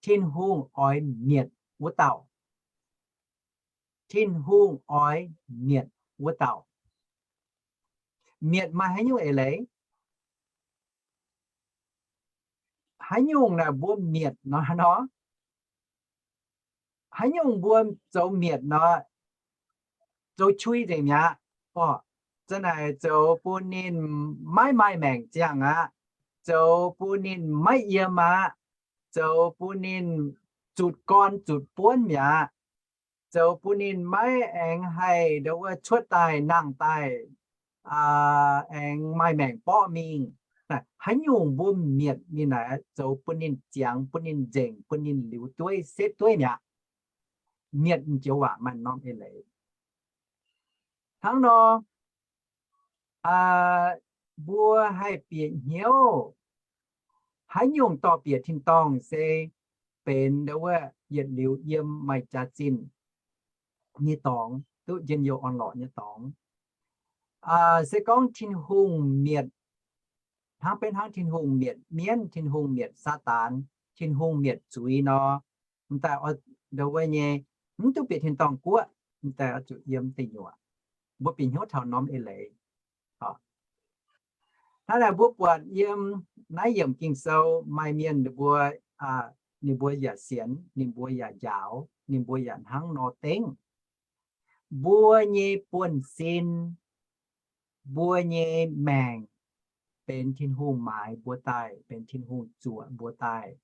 Tin-Hungh oix mietc wuov dauh. Tin-Hungh oix mietc wuov dauh. Mietc maaih haaix nyungc eix leiz? Haaix nyungc naaic mbuo mietc nor, nor? Haaix nyungc mbuo zoux mietc nor? Zoux qui nzengc mi'aqv. Orqc, za'naaic zoux bun ninh maiv maaih maengc ziangh aqv. Zoux bun ninh maiv yiem aqv. Zoux bun ninh zutc gorn zutc buonv mi'aqv. Zoux bun ninh maiv aengx haih nduov wuov cuotv daaih nangh daaih, aengx maaih maengc borqv mingh. Haaix nyungc mbuo mietc ninh naaic zoux bun ninh ziangx, bun ninh nzengc, bun ninh liuz dueiv, setv dueiv mi'aqv. Mietc m'joux waac maaih norm eix leiz. Hnangv nor, mbuo haih bieqc hnyouv haaix nyungc dorh bieqc tin-dorngh se benx nduov wuov yietc liuz yiem maaih jaax-zinh nyei dorngx, duqv njien-youh orn-lorqc nyei dorngx. Se gorngv Tin-Hungh mietc, hnangv benx hnangv Tin-Hungh mietc mienv, Tin-Hungh mietc Saadaan, Tin-Hungh mietc zuiz nor, m'daaih nduov wuov nyei, mv duqv bieqc tin-dorngh guoqv, m'daaih oix zuqc yiem deic nyuoqc. Mbuo bieqc hnyouv taux norm eix leiz. Hnangv naaic mbuo buatc yiem naaiv yiemc Ging-Sou maaih mienh ninh mbuo, ninh mbuo yaac sienx, ninh mbuo yaac njaaux, ninh mbuo yaac hnangv nor dengv. Mbuo nyei buonv-sin mbuo nyei maengc benx Tin-Hungh maaiz mbuo daaih, benx Tin-Hungh zuoqc mbuo daaih,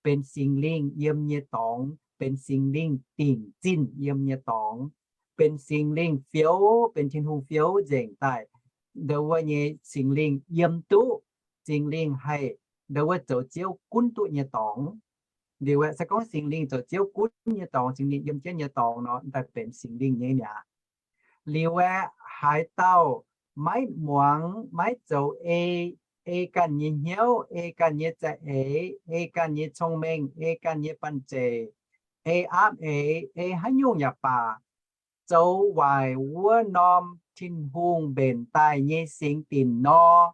benx Singx Lingh yiem nyei dorngx, benx Singx Lingh dingc zinh yiem nyei dorngx, benx Singx Lingh fioux, benx Tin-Hungh fioux nzengc daaih. Ndo wuov nyei Singx Lingh yiem duqv, Singx Lingh haih ndo wuov zoux Ziouv gunv duqv nyei dorngx. Liuz aeqv, se gorngv Singx Lingh zoux Ziouv gunv nyei dorngx, Singx Lingh yiem jienv nyei dorngx nor, daaih benx Singx Lingh nyei mi'aqv. Liuz aeqv, haaix dauh maiv muangx, maiv zoux ei, ei ganh nyei hnyouv, ei ganh nyei za'eix, ei ganh nyei cong-mengh, ei ganh nyei banh zeic, ei aapv eix, ei haaix nyungc yaac baac, zoux waaic wuov norm Tin-Hungh mbenc daaih nyei singx dinc nor,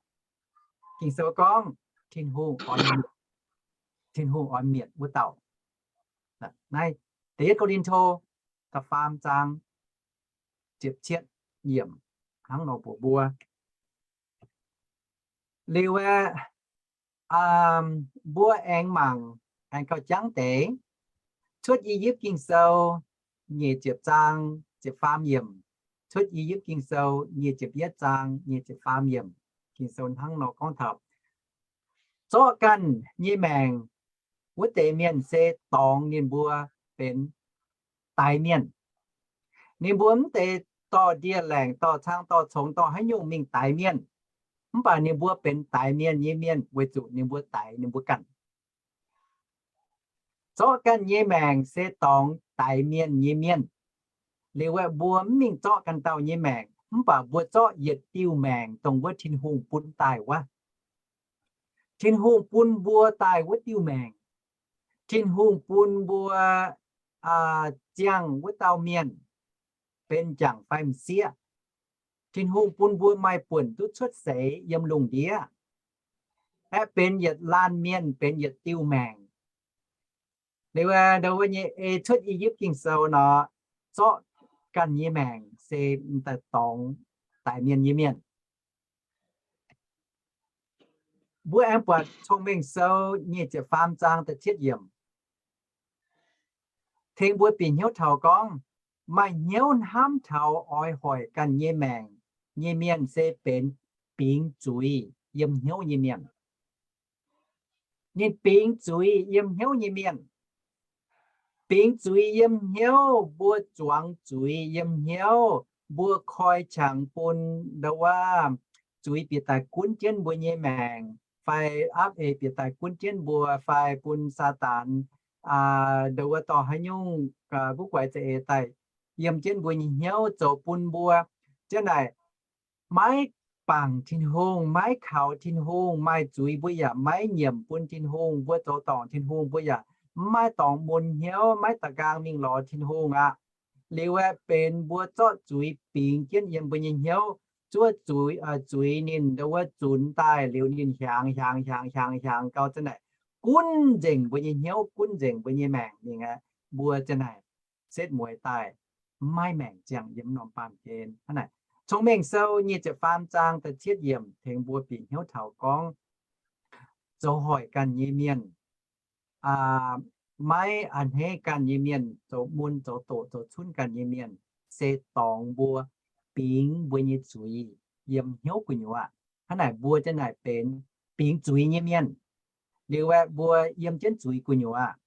Ging-Sou gorngv Tin-Hungh oix, Tin-Hungh oix mietc wuov dauh. Naaiv Da'yietv Ko^lin^to da'faam zaang ziepc cietv yiemc hnangv nor mbuox mbuo. Liuz aeqv, mbuo aengx mangc, aengx gauh jangv deix, Cuotv I^yipv Ging-Sou nyic ziepc zaang ziepc faam yiemc, Cuotv I^yipv Ging-Sou nyic ziepc yietv zaang nyic ziepc faam yiemc, Ging-Sou hnangv nor gorngv taux, zorqv ganh nyei maengc wuov deix mienh se dorngx ninh mbuo benx daix mienh. Ninh mbuo mv deix dorh ndie-laengc, dorh cang, dorh congx, dorh haaix nyungc mingh daix mienh. Mv baac ninh mbuo benx daix mienh nyei mienh weic zuqc ninh mbuo daix ninh mbuo ganh. Zorqv ganh nyei maengc se dorngx daix mienh nyei mienh. Liuz aeqv, mbuo mv mingh zorqv ganh dauh nyei maengc, mv baac mbuo zorqv yietc diuh maengc dongh wuov Tin-Hungh bun daaih wuov. Tin-Hungh bun mbuo daaih wuov diuh maengc, Tin-Hungh bun mbuo ziangh wuov dauh mienh benx m'jangc fai m'sieqv. Tin-Hungh bun mbuo maaih buonc duqv cuotv seix yiem lungh ndiev, aeqv, benx yietc laanh mienh, benx yietc diuh maengc. Liuz ndo wuov nyei ei Cuotv I^yipv Ging-Sou nor, zorqv ganh nyei maengc se m'daaih dorngx daix mienh nyei mienh. Mbuo aengx buatc Cong-Mengh Sou nyic ziepc faam zaang da'cietv yiemc tengx mbuo bieqc hnyouv taux gorngv, maaih hnyouv hnamv taux oix hoic ganh nyei maengc nyei mienh se benx bingx zuiz yiem hnyouv nyei mienh. Ninh bingx zuiz yiem hnyouv nyei mienh. Bingx zuiz yiem hnyouv, mbuo zuangx zuiz yiem hnyouv, mbuo koi qangx bun ndo wuov zuiz bieqc daaih gunv jienv mbuo nyei maengc, fai aapv eix bieqc daaih gunv jienv mbuo, fai bun Saadaan ndo wuov dorh haaix nyungc guv guaix za'eix daaih yiem jienv mbuo nyei hnyouv zoux bun mbuo jienv naaic maiv bangc Tin-Hungh, maiv kaux Tin-Hungh, maaih zuiz mbuo yaac maiv nyiemc bun Tin-Hungh, mbuo zoux dorngc Tin-Hungh mbuo yaac mv maaih dorngx mun hnyouv, maiv da'nqaang mingh lorz Tin-Hungh aqv. Liuz aeqv, benx mbuo zorqv zuiz bingx jienv yiem mbuo nyei hnyouv, zuov zuiz, zuiz ninh ndo wuov zunx daaih liuz ninh hiaangx hiaangx hiaangx hiaangx hiaangx gau zanc naaic gunv nzengc mbuo nyei hnyouv, gunv nzengc mbuo nyei maengc mingh aqv. Mbuo zanc naaic setv mueiz daaih maiv maengc ziangh yiem norm baamh gen. Hnangv naaic, Cong-Mengh Sou nyic ziepc faam zaang da'cietv yiemc tengx mbuo bieqc hnyouv taux gorngv zoux hoic ganh nyei mienh, maiv a'hneiv ganh nyei mienh, zoux mun zoux doqc zoux cunv ganh nyei mienh, se dorngx mbuo, bingx mbuo nyei zuiz yiem hnyouv gu'nyuoz. Hnangv naaic mbuo zanc naaic benx bingx zuiz nyei mienh. Liuz aeqv, mbuo yiem jienv zuiz gu'nyuoz aqv.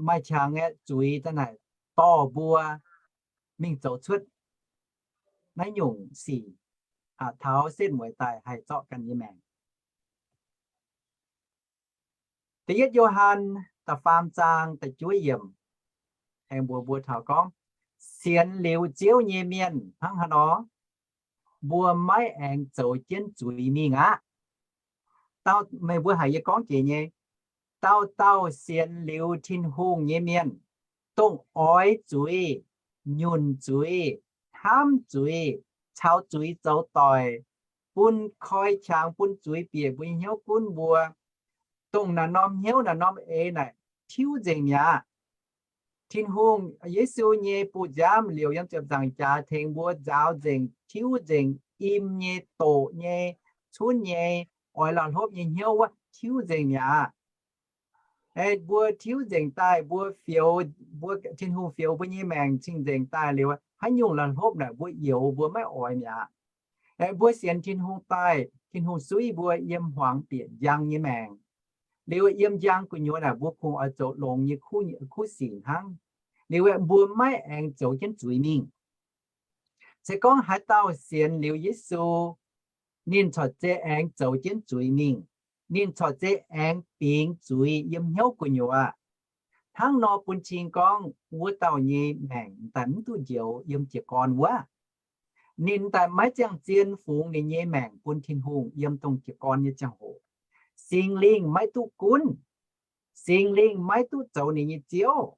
Maaih qangx aeqv, zuiz zanc naaic dorh mbuo mingh zoux cuotv naaiv nyungc sic, taux setv mueiz daaih haih zorqv ganh nyei maengc. Da'yietv Yo^han da'faam zaang da'juov yiemc aengx mbuox mbuo taux gorngv, sienx liuz Ziouv nyei mienh hnangv haaix nor, mbuo maiv aengx zoux jienv zuiz mingh aqv. Dauh, meih mbuo haiz yie gorngv jiex nyei, dauh dauh sienx liuz Tin-Hungh nyei mienh, dongh oix zuiz, nyunc zuiz, hnamv zuiz, caux zuiz zoux doic, bun koi qangx bun zuiz bieqc mbuo nyei hnyouv gunv mbuo, dongh naaiv norm hnyouv naaiv norm eix naaic tiuv nzengc mi'aqv. Tin-Hungh, Yesu nyei buoz-nziaamv liouc yiem ziepc nzaangc jaax tengx mbuo nzaaux nzengc, tiuv nzengc im nyei, doqc nyei, cunv nyei, oix la'hlopv nyei hnyouv wuov tiuv nzengc mi'aqv. Aeqv, mbuo tiuv nzengc daaih, mbuo fioux, mbuo, Tin-Hungh fioux mbuo nyei maengc cing-nzengc daaih liuz, haaix nyungc la'hlopv naaic mbuo youx, mbuo maiv oix mi'aqv. Aeqv, mbuo sienx Tin-Hungh daaih, Tin-Hungh suiv mbuo yiem hmuangx bieqc njang nyei maengc. Liuz yiem njang gu'nyuoz naaic mbuo kungx oix zoux longx nyei kuv, kuv sic hnangv. Liuz aeqv, mbuo maiv aengx zoux jienv zuiz mingh. Se gorngv haaix dauh sienx liuz Yesu, ninh corc zei aengx zoux jienv zuiz mingh. Ninh corc zei aengx bingx zuiz yiem hnyouv gu'nyuoz. Hnangv nor bun cing gorngv wuov dauh nyei maengc daaih mv duqv njoux yiem jiez gorn wuov. Ninh daaih maiv ziangh zien fungx ninh nyei maengc bun Tin-Hungh yiem dongh jiez gorn nyei ziangh hoc. Singx Lingh maiv duqv gunv. Singx Lingh maiv duqv zoux ninh nyei ziouv.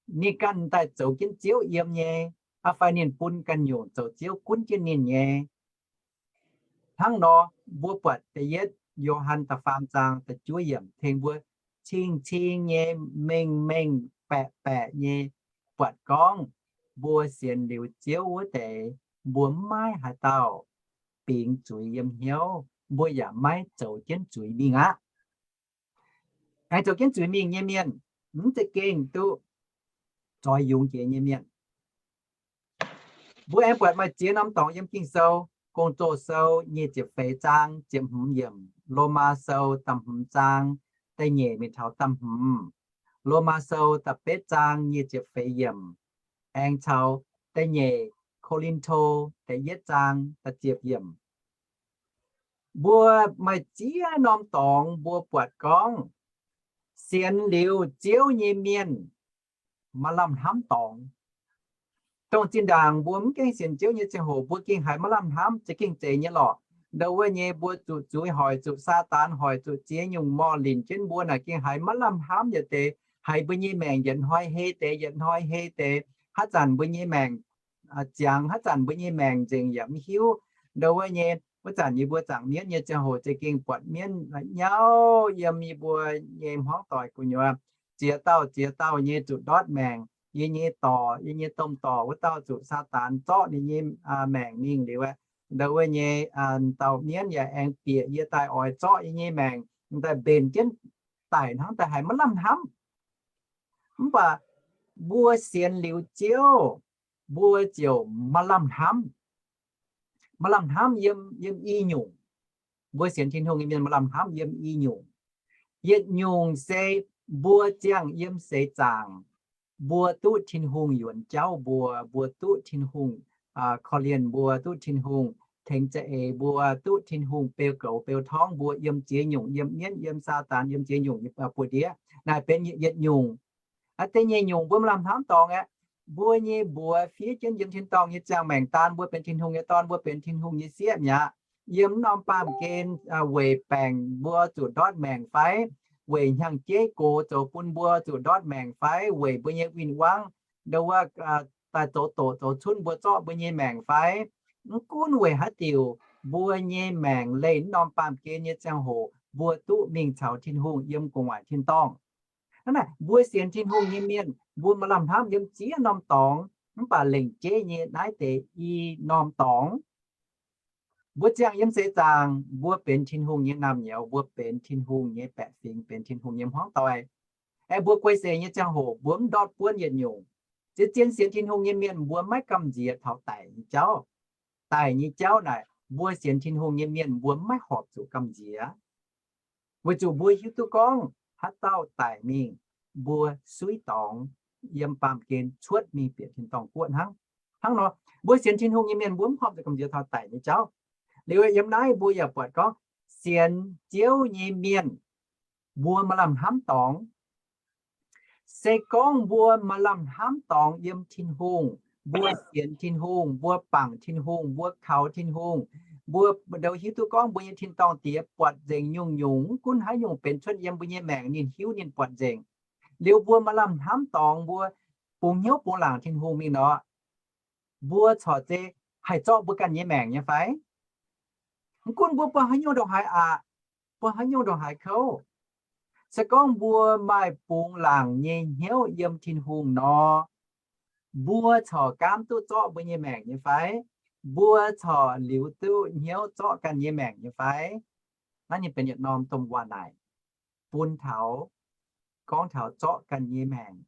Ninh ganh daaih zoux jienv ziouv yiem nyei, aa fai ninh bun ganh nyungc zoux ziouv gunv jienv ninh nyei. Hnangv nor, mbuo buatc da'yietv Yo^han da'faam zaang da'juov yiemc tengx mbuo cing-cing nyei, mengh mengh baeqc baeqc nyei buatc gorngv, mbuo sienx liuz Ziouv wuov deix, mbuo mv maaih haaix dauh bingx zuiz yiem hnyouv, mbuo yaac maiv zoux jienv zuiz mingh aqv. Aengx zoux jienv zuiz mingh nyei mienh, mv za'gengh duqv zoix yungz jiex nyei mienh. Mbuo aengx buatc maaih ziex norm dorngx yiem Ging-Sou, Gong-Zoh Sou nyic ziepc feix zaang ziepc hmz yiemc, Lomaa Sou da'hmz zaang da'nyeic mingh taux da'hmz, Lomaa Sou da'betv zaang nyic ziepc feix yiemc, aengx caux da'nyeic Ko^lin^to da'yietv zaang da'ziepc yiemc. Mbuo maaih ziex norm dorngx mbuo buatc gorngv, sienx liuz Ziouv nyei mienh maaih lamh hnamv dorngx. Dongh zinh ndaangc mbuo mv gaengh sienx Ziouv nyei ziangh hoc mbuo gengh haiz maiv lamh hnamv, za'gengh zeiz nyei lorqc. Ndau wuov nyei mbuo zuqc zuiz hoic, zuqc Saadaan hoic, zuqc ziex nyungc morh linc jienv mbuo naaic gengh haiz maiv lamh hnamv yietc deix, haiz mbuo nyei maengc yietc hnoi hei deix, yietc hnoi hei deix. Haaix zanc mbuo nyei maengc ziangx, haaix zanc mbuo nyei maengc nzengc yaac mv hiuv. Ndau wuov nyei, wuov zanc yie mbuo zaangc mienv nyei ziangh hoc za'gengh buatc mienv nyauv yiem yie mbuo nyei hmuangv doic gu'nyuoz. Ziex dauh ziex dauh nyei zuqc ndortv maengc. Yie nyei dorc, yie nyei domh dorc wuov dauh zuqc Saadaan zorqv ninh nyei maengc mingh liuz, ndau wuov nyei dauh mienv yaac aengx bieqc yie daaih oix zorqv yie nyei maengc daaih mbenc jienv daic hnangv daaih haiz maiv lamh hnamv. Mv baac mbuo sienx liuz Ziouv, mbuo ziouc maaih lamh hnamv. Maaih lamh hnamv yiem, yiem i nyungc. Mbuo sienx Tin-Hungh nyei mienh maaih lamh hnamv yiem i nyungc. Yietc nyungc se mbuo ziangh yiem seix zaangc, mbuo duqv Tin-Hungh yuonx jauv mbuo, mbuo duqv Tin-Hungh korv-lienh mbuo, duqv Tin-Hungh tengx za'eix mbuo, duqv Tin-Hungh beu goux beu torngv mbuo yiem ziex nyungc, yiem mienv, yiem Saadaan, yiem ziex nyungc nyei buoz-ndiev. Naaiv benx yietc nyungc. Aa, da'nyeic nyungc mbuo maaih lamh hnamv dorngx aeqv, mbuo nyei mbuox fiev jienv yiem tin-dorngh nyei ziangh maengc daan mbuo benx Tin-Hungh nyei dorn, mbuo benx Tin-Hungh nyei sieqv mi'aqv. Yiem norm baamh gen weic baengc mbuo zuqc ndortv maengc fai weic hnyangx-jeiv gox zoux bun mbuo zuqc ndortv maengc fai weic mbuo nyei win-wangv ndau wuov daaih zoux doqc zoux cunv mbuo zorqv mbuo nyei maengc fai, mv gunv weic haaix diuc mbuo nyei maengc leih norm baamh gen nyei ziangh hoc mbuo duqv mingh caux Tin-Hungh yiem gu'nguaaic tin-dorngh. Hnangv naaic, mbuo sienx Tin-Hungh nyei mienh mbuo maaih lamh hnamv yiem ziex norm dorngx, mv baac lengc jeiv nyei naaiv deix i norm dorngx, mbuo ziangh yiem seix zaangc mbuo benx Tin-Hungh nyei naamh nyouz, mbuo benx Tin-Hungh nyei baeqc fingx, benx Tin-Hungh nyei hmuangv doic. Aeqv, mbuo guei seix nyei ziangh hoc mbuo mv ndortv buonv yietc nyungc. Zien-zien sienx Tin-Hungh nyei mienh mbuo maiv gamh nziex taux daic nyei jauv. Daic nyei jauv naaic mbuo sienx Tin-Hungh nyei mienh mbuo maiv horpc zuqc gamh nziex. Weic zuqc mbuo hiuv duqv gorngv haaix dauh daic mingh, mbuo suiv dorngx yiem baamh gen cuotv mingh bieqc tin-dorngh guoqv hnangv. Hnangv nor, mbuo sienx Tin-Hungh nyei mienh mbuo mv horpc zuqc gamh nziex taux daic nyei jauv. Liuz yiem naaiv mbuo yaac buatc gorngv sienx Ziouv nyei mienh mbuo maaih lamh hnamv dorngx. Se gorngv mbuo maaih lamh hnamv dorngx yiem Tin-Hungh, mbuo sienx Tin-Hungh, mbuo bangc Tin-Hungh, mbuo kaux Tin-Hungh, mbuo ndau hiuv duqv gorngv mbuo nyei tin-dorngh Diex buatc nzengc nyungc-nyungc, mv gunv haaix nyungc benx cuotv yiem mbuo nyei maengc ninh hiuv ninh buatc nzengc. Liuz mbuo maaih lamh hnamv dorngx mbuo bungx hnyouv bungx laangc Tin-Hungh mingh nor, mbuo corc zei haih zorqv mbuo ganh nyei maengc nyei fai? Mv gunv mbuo buangh haaix nyungc ndongc haaix aqc, buangh haaix nyungc ndongc haaix kouv, se gorngv mbuo maaih bungx laangc nyei hnyouv yiem Tin-Hungh nor, mbuo corc gaamv duqv zorqv mbuo nyei maengc nyei fai? Mbuo corc liuz duqv hnyouv zorqv ganh nyei maengc nyei fai? Naaiv nyei benx yietc norm domh waac naaic bun taux gorngv taux zorqv ganh nyei maengc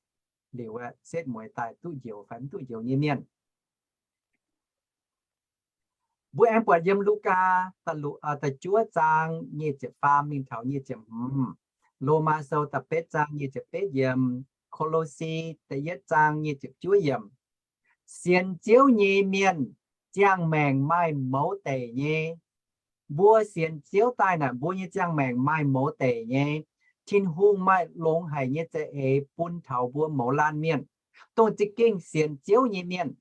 liuz aeqv, setv mueiz daaih duqv njoux fai mv duqv njoux nyei mienh. Mbuo aengx buatc yiem Lugaa da'lu-, da'juov zaang nyic ziepc faam mingh taux nyic ziepc hmz, Lomaa Sou da'betv zaang nyic ziepc betv yiemc, Ko^lo^si da'yietv zaang nyic ziepc juov yiemc. Sienx Ziouv nyei mienh ziangh maengc maaih mouz deic nyei. Mbuo sienx Ziouv daaih naaic, mbuo nyei ziangh maengc maaih mouz deic nyei. Tin-Hungh maaih longx haic nyei za'eix bun taux mbuo mouz laanh mienh, dongh za'gengh sienx Ziouv nyei mienh.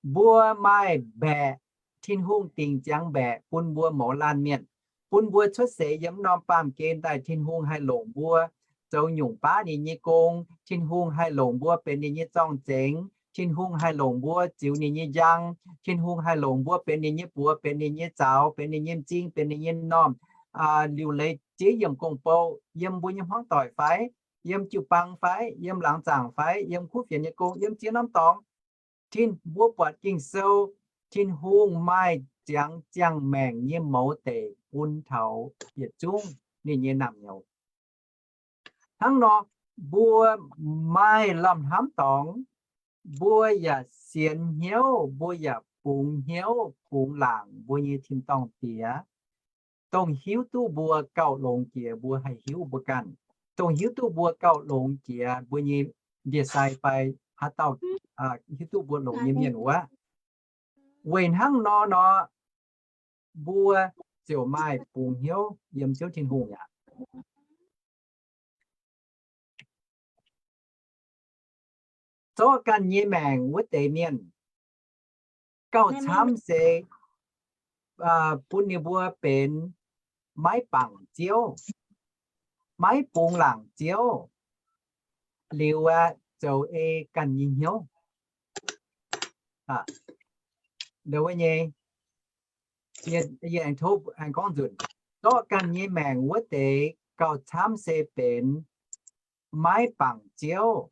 Mbuo maaih mbaeqc, Tin-Hungh dingc ziangx mbaeqc bun mbuo mouz laanh mienh, bun mbuo cuotv seix yiem norm baamh gen daaih, Tin-Hungh haih longc mbuo zoux nyungc baav ninh nyei gong. Tin-Hungh haih longc mbuo benx ninh nyei zorng-zengx. Tin-Hungh haih longc mbuo ziux ninh nyei njang. Tin-Hungh haih longc mbuo benx ninh nyei buoz, benx ninh nyei zaux, benx ninh nyei m'zing, benx ninh nyei normh liuc leiz jiex yiemc gong-bou, yiem mbuo nyei hmuangv doic fai, yiem jiu-baang fai, yiem laangz zaangc fai, yiem kuv fienx nyei gong, yiem ziex norm dorngx. Tin, mbuo buatc Ging-Sou, Tin-Hungh maaih ziangx ziangh maengc nyei mouz deic bun taux yietc zungv ninh nyei naamh nyouz. Hnangv nor, mbuo maaih lamh hnamv dorngx, mbuo yaac sienx hnyouv, mbuo yaac bungx hnyouv bungx laangc mbuo nyei tin-dorngh Diex, dongh hiuv duqv mbuo gauh longx jiex mbuo haih hiuv mbuo ganh, dongh hiuv duqv mbuo gauh longx jiex mbuo nyei ndie-sai fai haaix dauh hiuv duqv mbuo longx nyei mienh wuov. Weic hnangv nor nor, mbuo ziouc maaih bungx hnyouv yiem Ziouv Tin-Hungh aqv. Zorqv ganh nyei maengc wuov deix mienh, gauh camv se bun ninh mbuo benx maiv bangc Ziouv, maiv bungx laangc Ziouv, liuz aeqv, zoux ei ganh nyei hnyouv. Wuov nyei, yie aengx tov aengx gorngv nzunc, zorqv ganh nyei maengc wuov deix gauh camv se benx maiv bangc Ziouv,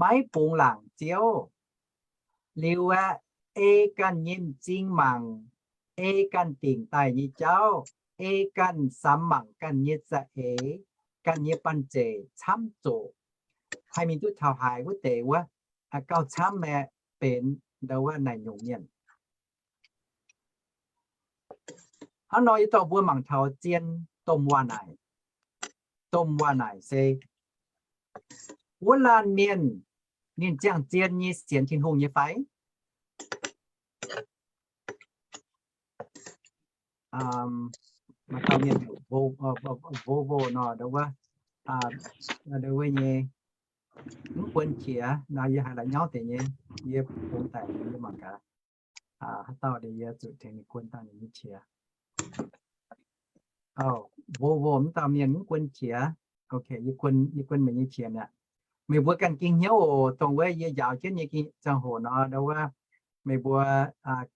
maiv bungx laangc Ziouv, liuz aeqv, ei ganh nyei m'zing mangc, ei ganh dingc daaih nyei jauv, ei ganh samx mangc ganh nyei za'eix, ganh nyei banh zeic camv zoqc, haih mingh duqv taux haaix wuov deix wuov, gauh camv aeqv, benx ndau wuov naaic nyungc mienh. Hnangv nor yie dorh mbuo mangc taux zien domh waac-naaic. Domh waac-naaic se wuov laanh mienh ninh ziangh zien nyei sienx Tin-Hungh nyei fai? Maaih dauh mienh heuc Volvo nor, ndau wuov, ndau wuov nyei, mv buonv qiex nor, yie haiz la'nyauv deix nyei, yie bungx daic yie mangc gaax. Haaix dauh deix yie zuqc tengx ninh guon dangh ninh nyei qiex. Volvo mv dauh mienh mv guon qiex. Ok, yie guon, yie guon meih nyei qiex mi'aqv. Meih mbuo ganh ging hnyouv oc. Dongh wuov yie njaaux jienv nyei ging ziangh hoc nor, ndau wuov meih mbuo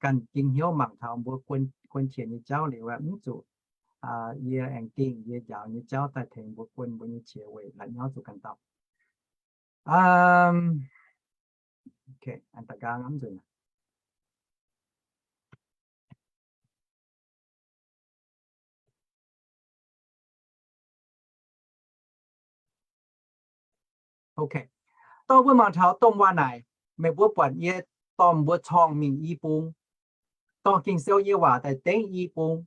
ganh ging hnyouv mangc taux mbuo guon, guon qiex nyei jauv liuz, mv zuqc yie aengx dingh yie njaaux nyei jauv daaih tengx mbuo guon mbuo nyei qiex weic la'nyauv zuqc ganh dauh. Ok, da'nqaang aqv nzunc. Ok, dorh mbuo mangc taux domh waac-naaic. Meih mbuo buatc yie dorh mbuo corngh mingh i bung, dorh Ging-Sou nyei waac daaih dengv i bung.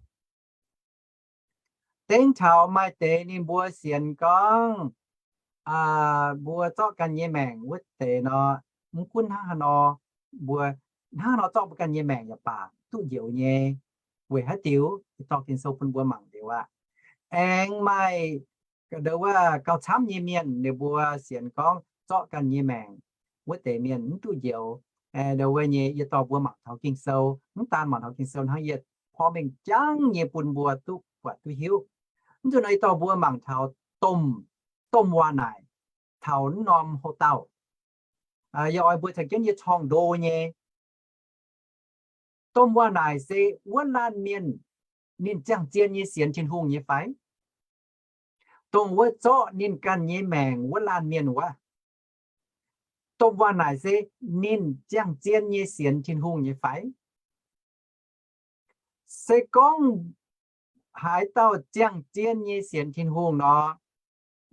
Dengv taux maaih deix ninh mbuo sienx gorngv mbuo zorqv ganh nyei maengc wuov deix nor, mv gunv hnangv haaix nor, mbuo hnangv haaix nor zorqv mbuo ganh nyei maengc yaac baac duqv njoux nyei. Weic haaix diuc? Dorh Ging-Sou bun mbuo mangc liuz aqv. Aengx maaih ndau wuov gauh camv nyei mienh ninh mbuo sienx gorngv zorqv ganh nyei maengc wuov deix mienh mv duqv njoux. Ndau wuov nyei yie dorh mbuo mangc taux Ging-Sou, mv daan mangc taux Ging-Sou hnangv, yie porv mengh jangv nyei bun mbuo duqv buatc duqv hiuv. Mv nzunc nor yie dorh mbuo mangc taux domh, domh waac-naaic taux naaiv norm houx-dauh. Yie oix mbuo caux jienv yie corngh ndo nyei. Domh waac-naaic se wuov laanh mienh ninh ziangh zien nyei sienx Tin-Hungh nyei fai? Dongh wuov zorqv ninh ganh nyei maengc wuov laanh mienh wuov, domh waac-naaic se ninh ziangh zien nyei sienx Tin-Hungh nyei fai? Se gorngv haaix dauh ziangh zien nyei sienx Tin-Hungh nor,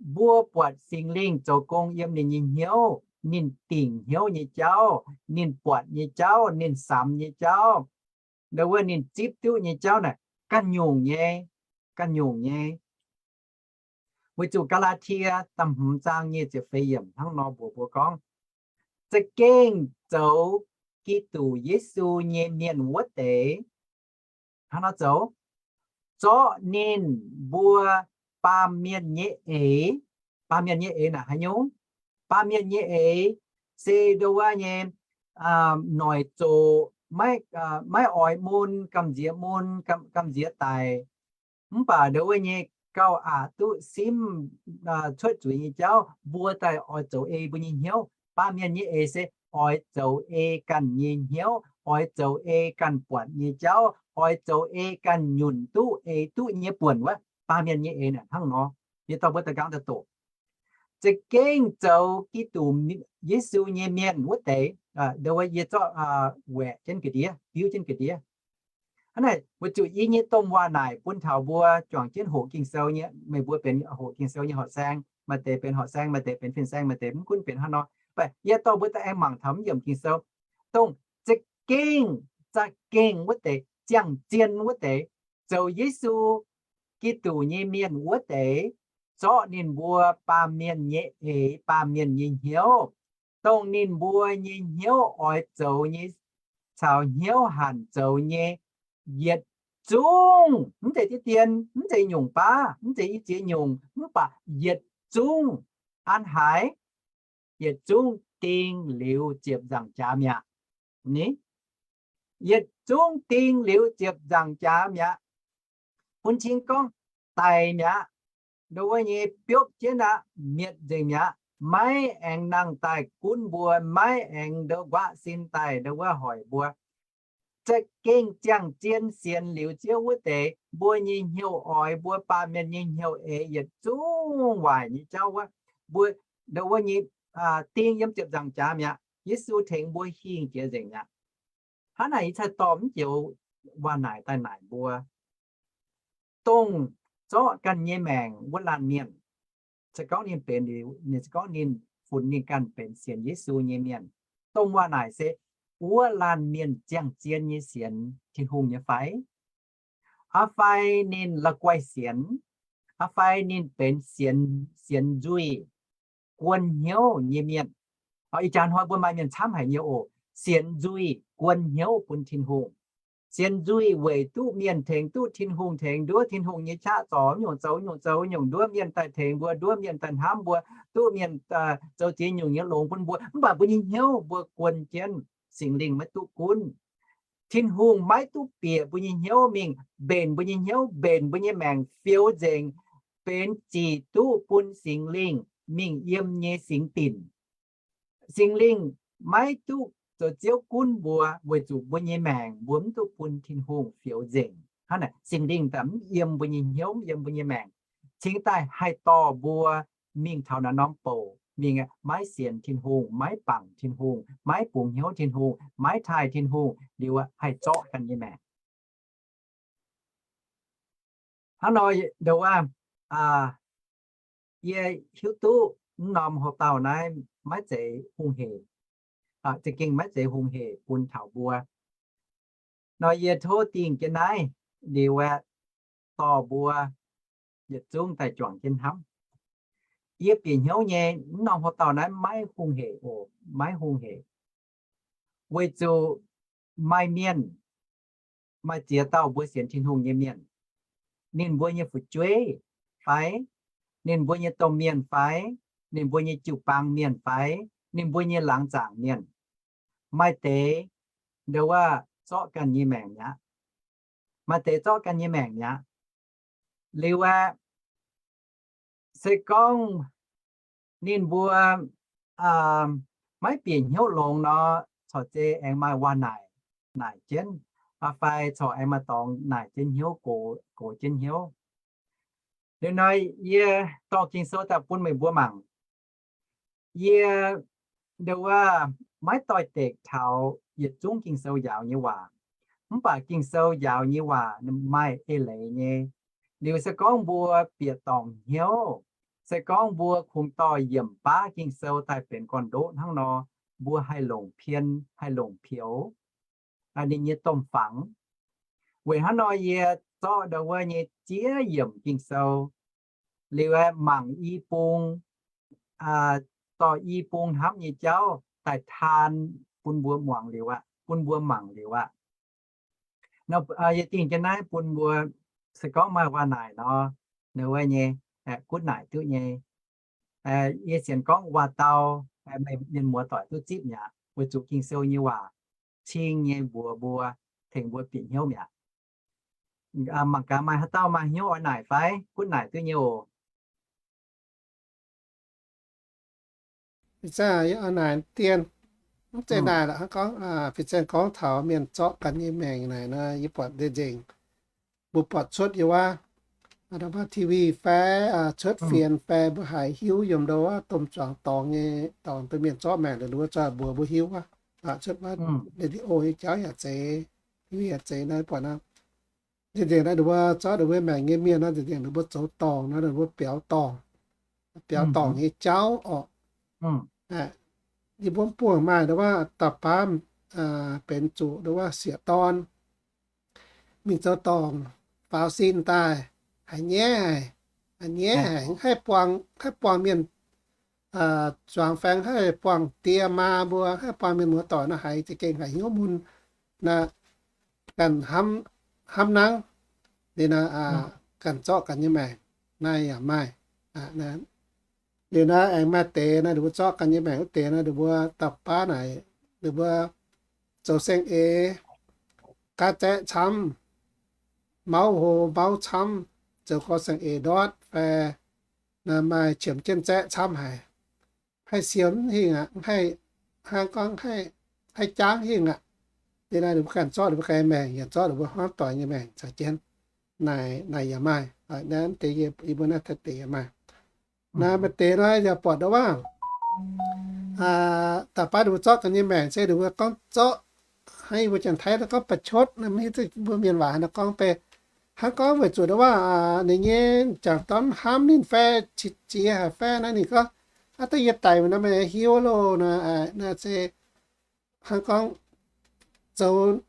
mbuo buatc Singx Lingh zoux gong yiem ninh nyei hnyouv, ninh dingc hnyouv nyei jauv, ninh buatc nyei jauv, ninh samx nyei jauv, ndo wuov ninh zipv duqv nyei jauv naaic ganh nyungc nyei, ganh nyungc nyei. Weic zuqc Gaa^laa^tie da'hmz zaang nyic ziepc feix yiemc hnangv nor mbuox mbuo gorngv, za'gengh zoux Giduc Yesu nyei mienh wuov deix, hnangv nor zoux, zorqv ninh mbuo baamh mienh nyei eix. Baamh mienh nyei eix naaic haaix nyungc? Baamh mienh nyei eix se ndo wuov nyei, noic zoqc, maiv oix mun, gamh nziex mun, gamh nziex daic. Mv baac ndo wuov nyei gauh aqc duqv simv cuotv zuiz nyei jauv, mbuo daaih oix zoux ei mbuo nyei hnyouv. Baamh mienh nyei eix se oix zoux ei ganh nyei hnyouv, oix zoux ei ganh buatc nyei jauv, oix zoux ei ganh nyunc duqv, eix duqv nyei buonc wuov. Baamh mienh nyei eix naaic hnangv nor. Yie dorh mbuo daaih nqaang daaih doqc, za'gengh zoux Giduc Yesu nyei mienh wuov deix, ndo wuov yie zorqv waeqc jienv ga'ndiev, biuv jienv ga'ndiev. Hnangv naaic weic zuqc yie nyei domh waac naaic bun taux mbuo juangc jienv hoqc Ging-Sou nyei, meih mbuo benx hoqc Ging-Sou nyei horqc saeng, maaih deix benx horqc saeng, maaih deix benx fin-saeng, maaih deix mv gunv benx hnangv nor. Mv baac yie dorh mbuo daaih aengx mangc taux mv yiemc Ging-Sou, dongh za'gengh, za'gengh wuov deix, ziangh zien wuov deix, zoux Yesu Giduc nyei mienh wuov deix, zorqv ninh mbuo baamh mienh nyei eix, baamh mienh nyei hnyouv, dongh ninh mbuo nyei hnyouv oix zoux nyei caux hnyouv hanc zoux nyei yietc zungv, mv zeiz diqv dien, mv zeiz nyungc baav, mv zeiz i ziex nyungc, mv baac yietc zungv an haaix? Yietc zungv ding liuz ziepc nzaangc jaax mi'aqv. Ni, yietc zungv ding liuz ziepc nzaangc jaax mi'aqv. Bun cing gorngv daic mi'aqv. Ndo wuov nyei biopv jienv aqv, mietc nzengc mi'aqv. Maiv aengx nangh daaih gunv mbuo, maiv aengx ndo nquaqv sin daaih ndo wuov hoic mbuo. Za'gengh ziangh zien sienx liuz Ziouv wuov deix, mbuo nyei hnyouv oix, mbuo baamh mienh nyei hnyouv eix yietc zungv waaic nyei jauv wuov, mbuo ndo wuov nyei ding yiem ziepc nzaangc jaax mi'aqv. Yesu tengx mbuo hingh jiex nzengc mi'aqv. Hnangv naaic ih cai dorh mv joux waac naaic daaih naaic mbuo, dongh zorqv ganh nyei maengc wuov laanh mienh, se gorngv ninh benx, ninh se gorngv ninh funx ninh ganh benx sienx Yesu nyei mienh, domh waac naaic se wuov laanh mienh ziangh zien nyei sienx Tin-Hungh nyei fai? Aa fai ninh la'guaih sienx? Aa fai ninh benx sienx, sienx nzuih, guon hnyouv nyei mienh? Ih jaax hnoi mbuo maaih mienh camv haic nyei oc, sienx nzuih guon hnyouv bun Tin-Hungh. Sienx nzuih weic duqv mienh tengx, duqv Tin-Hungh tengx, nduov Tin-Hungh nyei qaqv zorc, nyungc zoux nyungc zoux nyungc, nduov mienh daaih tengx mbuo, nduov mienh daaih hnamv mbuo, duqv mienh zoux ziex nyungc nyei longx bun mbuo. Mv baac mbuo nyei hnyouv mbuo guon jienv, Singx Lingh maiv duqv gunv. Tin-Hungh maiv duqv bieqc mbuo nyei hnyouv mingh mbenc mbuo nyei hnyouv, mbenc mbuo nyei maengc fioux nzengc, benx zic duqv bun Singx Lingh mingh yiem nyei singx dinc. Singx Lingh maiv duqv zoux Ziouv gunv mbuo weic zuqc mbuo nyei maengc mbuo mv duqv bun Tin-Hungh fioux nzengc. Hnangv naaic Singx Lingh daaih mv yiem mbuo nyei hnyouv, mv yiem mbuo nyei maengc, cingx daaih haih dorh mbuo mingh taux naaiv norm bouc mingh, maiv sienx Tin-Hungh, maiv bangc Tin-Hungh, maiv bungx hnyouv Tin-Hungh, maiv taaih Tin-Hungh liuz haih zorqv ganh nyei maengc. Hnangv nor, ndo wuov, yie hiuv duqv mv norm houx-dauh naaiv maiv zeiz hungh hec, za'gengh maiv zeiz hungh hec bun taux mbuo. Nor yie tov dingh jienv naaiv liuz aeqv, dorh mbuo yietc zungv daaih juangc jienv hnamv. Yie bieqc hnyouv nyei mv norm houx-dauh naaiv maiv hungh hec oc, maiv hungh hec. Weic zuqc maaih mienh, maaih ziex dauh mbuo sienx Tin-Hungh nyei mienh, ninh mbuo nyei fu'jueiv fai, ninh mbuo nyei domh mienh fai, ninh mbuo nyei jiu-baang mienh fai, ninh mbuo nyei laangz zaangc mienh, maaih deix ndo wuov zorqv ganh nyei maengc mi'aqv. Maaih deix zorqv ganh nyei maengc mi'aqv. Liuz aeqv, se gorngv ninh mbuo maiv bieqc hnyouv longx nor, corc zeiz aengx maaih waac naaic, naaic jienv, fai corc aengx maaih dorngx naaic jienv hnyouv, gox, gox jienv hnyouv. Liuz nor yie dorh Ging-Sou daaih bun meih mbuo mangc. Yie ndo wuov maiv doix-dekc taux yietc zungv Ging-Sou njaaux nyei waac. Mv baac Ging-Sou njaaux nyei waac maaih eix leiz nyei. Liuz se gorngv mbuo bieqc dorngc hnyouv, se gorngv mbuo kungx dorh yiemc baav Ging-Sou daaih benx gorn-ndoqv hnangv nor, mbuo haih longc pien, haih longc pioux ninh nyei domh fangx. Weic hnangv nor yie zorqv ndau wuov nyei ziex yiemc Ging-Sou liuz aeqv, mangc i bung, dorh i bung hnamv nyei jauv daaih taan bun mbuo muangx liuz aqv, bun mbuo mangc liuz aqv. Yie dingh jienv naaiv bun mbuo, se gorngv maaih waac naaic nor, ndau wuov nyei, gunv naaic duqv nyei. Yie sienx gorngv waac-dau, mienh muoz-doic duqv zipv mi'aqv, weic zuqc Ging-Sou nyei waac cing nyei mbuox mbuo, tengx mbuo bieqc hnyouv mi'aqv. Mangc gaax maaih haaix dauh maaih hnyouv oix naaic fai? Gunv naaic duqv nyei oc. Ih zanc yie oix naaic dien, mv zeiz naaic lorqc, hnangv gorngv fin-saeng gorngv taux mienh zorqv ganh nyei maengc naaic nor, yie buatc nzengc-nzengc mbuo buatc cuotv yiem wuov, TV fai cuotv fienx fai mbuo haiz hiuv yiem ndau wuov domh zuangx dorngx nyei dorngx deix mienh zorqv maengc liuz, wuov zoih mbuox mbuo hiuv wuov, cuotv wuov radio nyei jauv yaac zeiz, TV yaac zeiz nor, buatc nor. Nzengc-nzengc naaiv ninh mbuo zorqv ninh mbuo maengc nyei mienh nor, nzengc-nzengc ninh mbuo zoux dorngc nor, ninh mbuo biaux dorngc, biaux dorngc nyei jauv orqc. Yie mbuo mv buangh maaih ndau wuov dauh baav benx zuqc ndau wuov sieqv-dorn mingh zoux dorngc, faaux sin daaih, haiz nyaiv haic, haiz nyaiv haic, haih buangh, haih buangh mienh zuangx faeng, haih buangh die maa mbuo, haih buangh mienh muoz-doic nor, haiz za'gengh haiz hnyouv mun nor, ganh hnamv nangv, liuz nor ganh zorqv ganh nyei maengc, naaiv yaac maaih. Liuz nor aengx maaih deix nor, ninh mbuo zorqv ganh nyei maengc wuov deix nor, ninh mbuo dauh baav naaic, ninh mbuo zoux saeng-eix, gaav zaeqv camv, mauv hlo mauv camv, zoux gorx saeng-eix ndortv fai maaih qiemx jienv zaeqv camv haic, haih siou mv hingh aqv, haih, hnangv gorngv haih jaav hingh aqv. Liuz nor ninh mbuo ganh zorqv ninh mbuo ganh nyei maengc, yaac zorqv ninh mbuo hmuangv doic nyei maengc caux jienv. Naaic, naaic yaac maaih. Naaiv deix yie mbuo naaiv deix yaac maaih. Naaiv maaih deix nor yaac buatc ndau wuov, dauh baav ninh mbuo zorqv ganh nyei maengc se ninh mbuo gorngv zorqv, hnangv yie mbuo Janx-Taiv gorngv ประชด nor, mv hiuv duqv mbuo mienh waac haaix nor gorngv deix. Hnangv gorngv weic zuqc ndau wuov ninh nyei jangc dorn hnamv ninh fai qiex jiez haic fai nor, ninh gorngv, aav, da'yie daic nor meih hiuv loh nor, naaiv se hnangv gorngv zoux,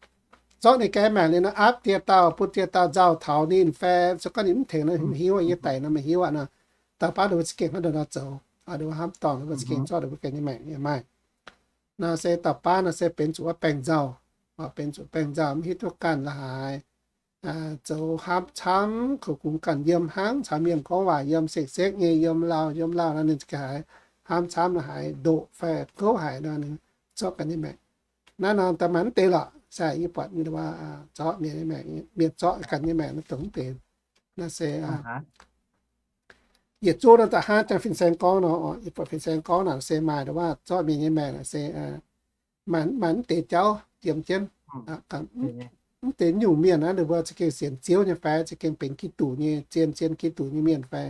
zorqv ninh ganh maengc liuz nor, aapv die dauh, bun die dauh nzauh taux ninh fai, se gorngv ninh mv tengx nor, hiuv, yie daic nor meih hiuv aqv nor. Dauh baav ninh mbuo za'gengh hnangv nor zoux, ninh mbuo hnamv dorngc, ninh mbuo za'gengh zorqv ninh mbuo ganh nyei maengc nyei maaih. Nor se dauh baav nor se benx zuqc wuov baengh nzauh, benx zuqc baengh nzauh mv hiuv duqv ganh la'haaix, zoux hnamv camv, kungx ganh yiem hnangv caux mienh gorngv waac, yiem sekv-sekv nyei, yiem lauh yiem lauh nor, ninh za'gengh haiz hnamv camv la'haaix ndoqc fai kouv haic nor, ninh zorqv ganh nyei maengc. Naaiv nor da'maah mv deix lorqc, se yie buatc mienh zorqv mienh nyei maengc, mienh zorqv ganh nyei maengc nor dongh mv deix. Naaiv se yietc zungv nor da'hnangv jangx fin-saeng gorngv nor, yie buatc fin-saeng gorngv naaic se maaih ndau wuov zorqv mienh nyei maengc naaic se maaih, maaih mv deix jauv yiem jienv. Mv deix nyungc mienh naaiv ninh mbuo za'gengh sienx Ziouv nyei fai, za'gengh benx Giduc nyei, zien, zien Giduc nyei mienh fai,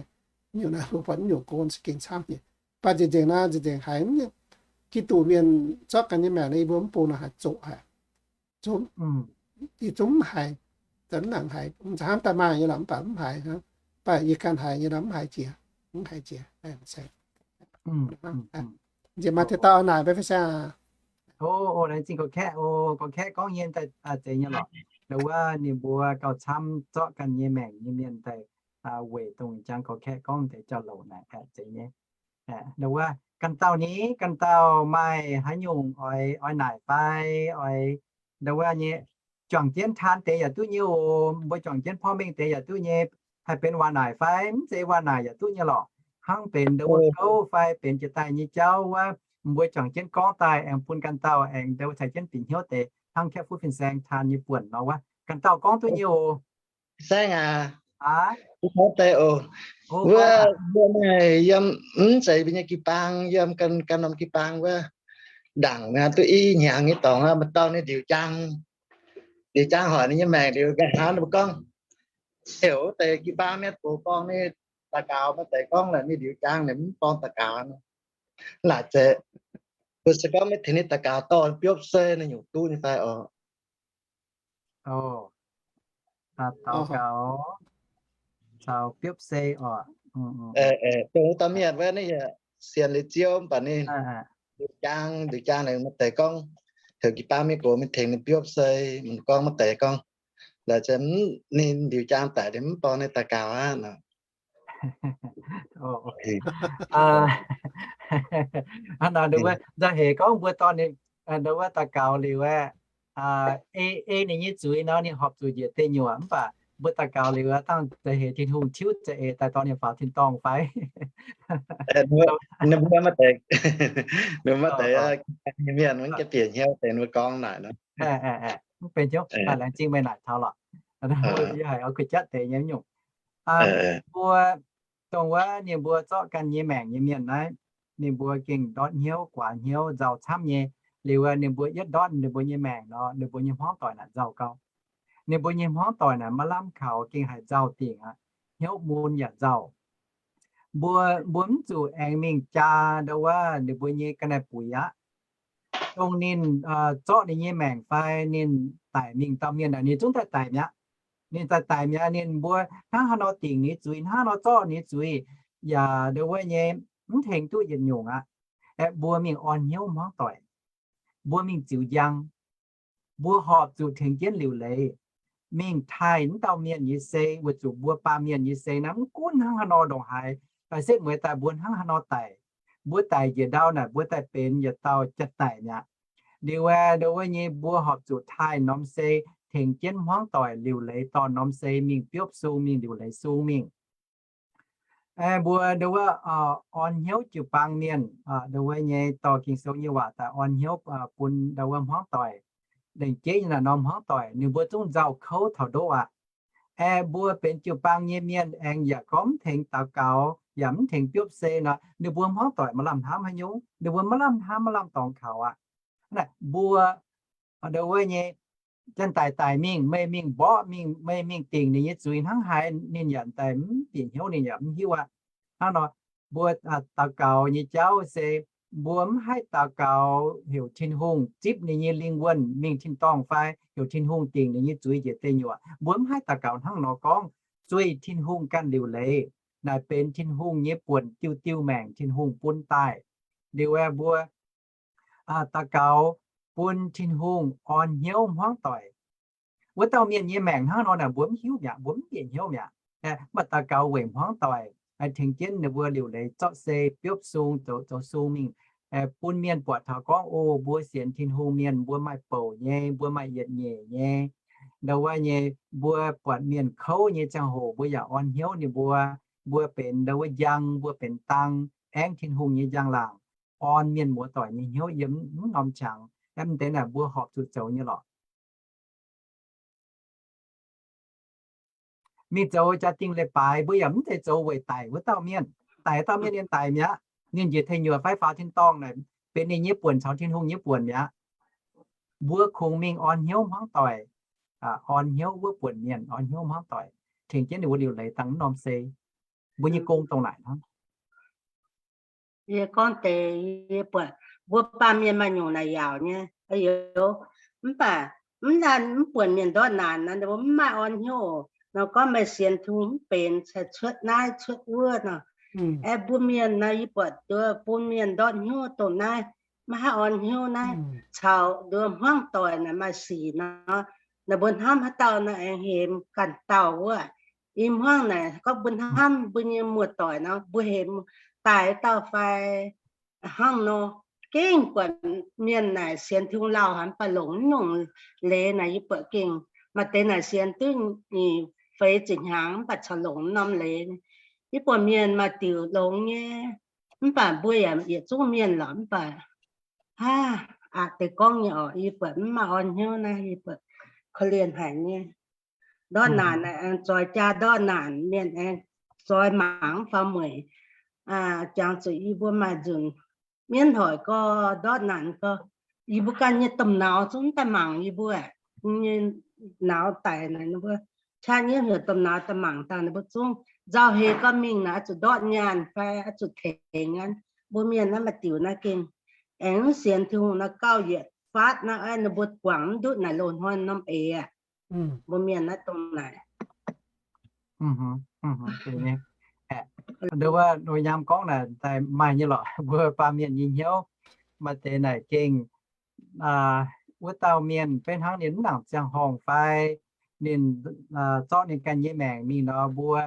nyungc naaiv mbuo buatc nyungc gorn za'gengh camv nyei. Mv baac nzengc nzengc naaiv, nzengc nzengc haiz Giduc mienh zorqv ganh nyei maengc nor, yie mbuo mv bung nor haiz zoqc haic. Zungv, yie zungv mv haiz, zanc nangc haiz, hnamv daaih maaih nyei lorqc, mv baac mv haiz hnangv. Mv baac yie ganh haiz nyei nor, mv haiz jiex, mv haiz jiex. Nziex maaih dauh dauh naaic mbe fai saeng aac? O, o, laengz zingh gorx-kaeqv, o, gorx-kaeqv gorngv nyei daaih zeiz nyei lorqc. Ndau wuov ninh mbuo gauh camv zorqv ganh nyei maengc nyei mienh daaih weic dongh jangx gorx-kaeqv gorngv deix jauv-louc naaic aeqv, zeiz nyei. Ndau wuov ganh dauh ni, ganh dauh maaih haaix nyungc oix, oix naaic fai oix, ndau wuov nyei, juangc jienv taan deix yaac duqv nyei oc. Mbuo juangc jienv porv mengh deix yaac duqv nyei. Haih benx waac naaic fai mv zeiz waac naaic yaac duqv nyei lorqc. Hnangv benx ndau wuov gouv fai benx jiex daaih nyei jauv wuov, mbuo juangc jienv gorngv daaih aengx bun ganh dauh aengx ndau wuov caux jienv bieqc hnyouv deix hnangv Kaeqv Fuqv Fin-Saeng taan nyei buonc nor wuov, ganh dauh gorngv duqv nyei oc. Saeng aac, aav, deix oc. Wuov, wuov maaih yiem, mv zeiz mbuo nyei jiu-baang, yiem ganh, ganh norm jiu-baang wuov, ndaangc duqv i hnyangx nyei dorngx, maaih dauh ninh ndiux jaang, ndiux jaang hoic ninh nyei maengc liuz, ga'hnangv ninh mbuo gorngv, heuc wuov deix jiu-baang mienh gox dorngh ninh daux gaux, maaih deix gorngv laaix ninh ndiux jaang ninh mv dorngh daux gaux nor. Laaic zeiz, mbuo se gorngv maiv tengx ninh daux gaux dorh biopv sei naaiv nyungc duqv nyei fai oc. Daux gaux caux biopv sei oc. Dongh wuov dauh mienh wuov ninh yaac sienx liuz Ziouv mv baac ninh ndiux jaang, ndiux jaang naaic maaih deix gorngv heuc jiu-baang mienh gox mingh tengx ninh biopv sei, mv gorngv maaih deix gorngv laaix ninh ndiux jaang daic ninh mv dorh ninh daux gaux aqv nor. Nzauh heix gorngv mbuo dorh ninh, wuov daux gaux liuz aeqv, ei ninh nyei zuiz nor ninh horpc zuqc njiec deic nyuoqc, mv baac mbuo daux gaux liuz aeqv, dangh nzauh heix Tin-Hungh tiuv za'eix daaih dorh ninh faaux tin-dorngh fai? Ninh mbuo maaih deix, ninh mbuo maaih deix mienh mv bieqc hnyouv deix ninh mbuo gorngv naaic nor. Mv benx hnyouv, laengz zingh meih naaic taux lorqc. Yie haiz oix kuh jatv deix nyei nyungc. Mbuo dongh wuov ninh mbuo zorqv ganh nyei maengc nyei mienh naaiv, ninh mbuo gengh ndortv hnyouv, guaax hnyouv, nzauh camv nyei. Liuz ninh mbuo yietv ndortv ninh mbuo nyei maengc nor, ninh mbuo nyei hmuangv doic naaic nzauh gau. Ninh mbuo nyei hmuangv doic naaic maiv lamh kaux, gengh haiz nzauh dingc aqv. Hnyouv mun yaac nzauh. Mbuo, mbuo mv zuqc aengx mingh jaa ndau wuov ninh mbuo nyei ga'naaiv-buix aqv. Dongh ninh zorqv ninh nyei maengc fai ninh daic mingh dauh mienh naaic, ninh zungv daaih daic mi'aqv. Ninh daaih daic mi'aqv, ninh mbuo hnangv haaix nor dingc ninh zuiz, hnangv haaix nor zorqv ninh zuiz, yaac ndau wuov nyei mv tengx duqv yietc nyungc aqv. Aeqv, mbuo mingh orn hnyouv hmuangv doic, mbuo mingh ziux njang, mbuo horpc zuqc tengx jienv liuc leiz mingh taaih wuov dauh mienh nyei sei, weic zuqc mbuo baamh mienh nyei sei naaiv mv gunv hnangv haaix nor ndongc haaix, setv mueiz daaih mbuo hnangv haaix nor daic, mbuo daic njiec ndau naaic mbuo daaih benx yietc dauh jatv daic mi'aqv. Liuz aeqv, ndau wuov nyei mbuo horpc zuqc taaih norm sei tengx jienv hmuangv doic liuc leiz dorh norm sei mingh biopv sung, mingh liuc leiz sung mingh. Mbuo ndau wuov orn hnyouv jiu-baang mienh, ndau wuov nyei dorh Ging-Sou nyei waac daaih orn hnyouv bun ndau wuov hmuangv doic. Lengc jeiv nyei naaic norm hmuangv doic ninh mbuo zungv nzauh kouv taux ndoqv aqv. Aeqv, mbuo benx jiu-baang nyei mienh aengx yaac gorngv mv tengx daux gaux yaac mv tengx biopv sei nor, ninh mbuo hmuangv doic maaih lamh hnamv haaix nyungc? Ninh mbuo maiv lamh hnamv, maiv lamh dorngx kaux aqv. Mbuo ndau wuov nyei janx-daic daic mingh, meih mingh mborqv mingh, meih mingh dingc ninh nyei zuiz hnangv haaix, ninh yaac daaih mv bieqc hnyouv, ninh yaac mv hiuv aqv. Hnangv nor, mbuo daux gaux nyei jauv se mbuo mv haih daux gaux heuc Tin-Hungh zipv ninh nyei lingh wuonh mingh tin-dorngh fai heuc Tin-Hungh dingc ninh nyei zuiz njiec deic nyuoqc. Mbuo mv haih daux gaux hnangv nor gorngv. Zueih Tin-Hungh ganh liuc leiz, naaic benx Tin-Hungh nyei buonc diuh diuh maengc Tin-Hungh bun daaih. Liuz aeqv, mbuo daux gaux bun Tin-Hungh orn hnyouv hmuangv doic. Wuov dauh mienh nyei maengc hnangv nor naaic mbuo mv hiuv mi'aqv, mbuo mv bieqc hnyouv mi'aqv. Mv baac daux gaux weic hmuangv doic, tengx jienv ninh mbuo liuc leiz zorqv sei biopv sung, zoux, zoux sung mingh, bun mienh buatc taux gorngv, o, mbuo sienx Tin-Hungh mienh mbuo maaih bouc nyei, mbuo maaih yietc nyeic nyei. Ndau wuov nyei, mbuo buatc mienh kouv nyei ziangh hoc mbuo yaac orn hnyouv ninh mbuo. Mbuo benx ndau wuov njang, mbuo benx dang, aengv Tin-Hungh nyei njang-laangc, orn mienh muoz-doic nyei hnyouv yiem mv norm qangx. Aeqv, mv deix naaic mbuo horpc zuqc zoux nyei lorqc. Mingh zoux jaa-dingh leiz-baaix mbuo yaac mv zeiz zoux weic daic wuov dauh mienh. Daic dauh mienh ninh daic mi'aqv. Ninh njiec tengx nyuoqc fai faaux tin-dorngh naaic benx ninh nyei buonc caux Tin-Hungh nyei buonc mi'aqv. Mbuo kungx mingh orn hnyouv hmuangv doic, orn hnyouv wuov buonc mienh, orn hnyouv hmuangv doic, tengx jienv ninh mbuo liuc leiz dangh mv norm sei. Mbuo nyei gong dongh naaic hnangv. Yie gorngv deix, yie buatc mbuo baamh mienh maaih nyungc naaic yaauc nyei, youz, mv baac mv naan mv buonc mienh ndortv naanc nor, mbuo mv maaih orn hnyouv nor, gorngv meih sienx Tin-Hungh mv benx, cingx cuotv naaiv cuotv wuov nor. Aeqv, mbuo mienh nor, yie buatc nduov bun mienh ndortv hnyouv dongh naaiv, maiv haih orn hnyouv naaiv, caux nduov hmuangv doic naaic maaih sic nor, naaic mbuo hnamv haaix dauh nor aengx hemx ganh dauh wuov. Ih hmuangv naaic gorngv mbuo hnamv mbuo nyei muoz-doic nor, mbuo hemx daaih dauh fai hnangv nor. Gengh buatc mienh naaic sienx Tin-Hungh lauh haic, mv baac longc mv nyungc leiz naaic yie buatc gengh maaih deix naaic sienx duqv nyic feix ziepc hnyangx mv baac corc longc mv norm leiz. Yie buatc mienh maaih diuc longx nyei, mv baac mbuo yaac yietc zungv mienh lorqc, mv baac aqc deix gorngv nyei orqc, yie buatc mv maaih orn hnyouv naaiv, yie buatc korv-lienh haic nyei. Ndortv naanc, zoix jaa ndortv naanc mienh aengx zoix mangc faaux mueic. Jangx zuqc yie mbuo maaih nzunc mienv hoic gorx ndortv naanc gorx, yie mbuo ganh nyei domh nauz zungv daaih mangc yie mbuo nyei nauz daic naaic, ninh mbuo qaqv nyei heuc domh nauz daaih mangc dangh ninh mbuo zungv nzauh heix gorx mingh naaic oix zuqc ndortv nyaanh fai oix zuqc tengx aqv. Mbuo mienh naaiv maaih diuc naaiv gengh aengx mv sienx Tin-Hungh naaiv gauh yietc faatv naaiv, ninh mbuo guangc mv ndutv naaic loz-hnoi norm eix aqv. Mbuo mienh naaiv dongh naaic. Aeqv, Nduov wuov nyaam gorngv naaic daaih maaih nyei lorqc, mbuo baamh mienh nyei hnyouv. Maaih deix naaic gengh wuov dauh mienh beiv hnangv ninh mv nangc ziangh horngh fai, ninh zorqv ninh ganh nyei maengc mingh nor, mbuo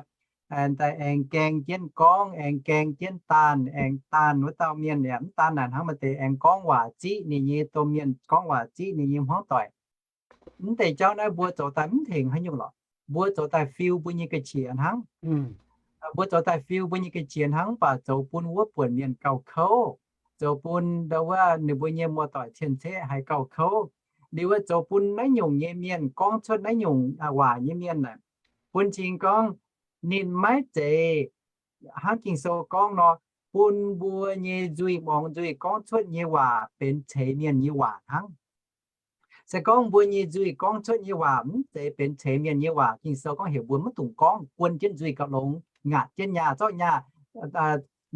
daaih aengx gaeng jienv gorngv, aengx gaeng jienv daanh, aengx daanh wuov dauh mienh yaac mv daan naaic hnangv, maaih deix aengx gorngv waac ziqv ninh nyei domh mienh, gorngv waac ziqv ninh nyei hmuangv doic. Mv deix jauv naaiv mbuo zoux daaih mv tengx haaix nyungc lorqc. Mbuo zoux daaih fiu mbuo nyei ga'qiex hnangv. Mbuo zoux daaih fiu mbuo nyei ga'qiex hnangv, mv baac zoux bun wuov buonc mienh gauh kouv, zoux bun nduov wuov ninh mbuo nyei muoz-doic cien-ceqv haiz gauh kouv. Liuz wuov zoux bun naaiv nyungc nyei mienh gorngv cuotv naaiv nyungc waac nyei mienh naaic, bun cing gorngv ninh maiv zeiz hnangv Ging-Sou gorngv nor, bun mbuo nyei nzuih muangx nzuih gorngv cuotv nyei waac benx ceix mienh nyei waac hnangv. Se gorngv mbuo nyei nzuih gorngv cuotv nyei waac mv zeiz benx ceix mienh nyei waac, Ging-Sou gorngv heuc mbuo maiv dungx gorngv, guon jienv nzuih gauh longx, ngaatc jienv nyaah, zorqv nyaah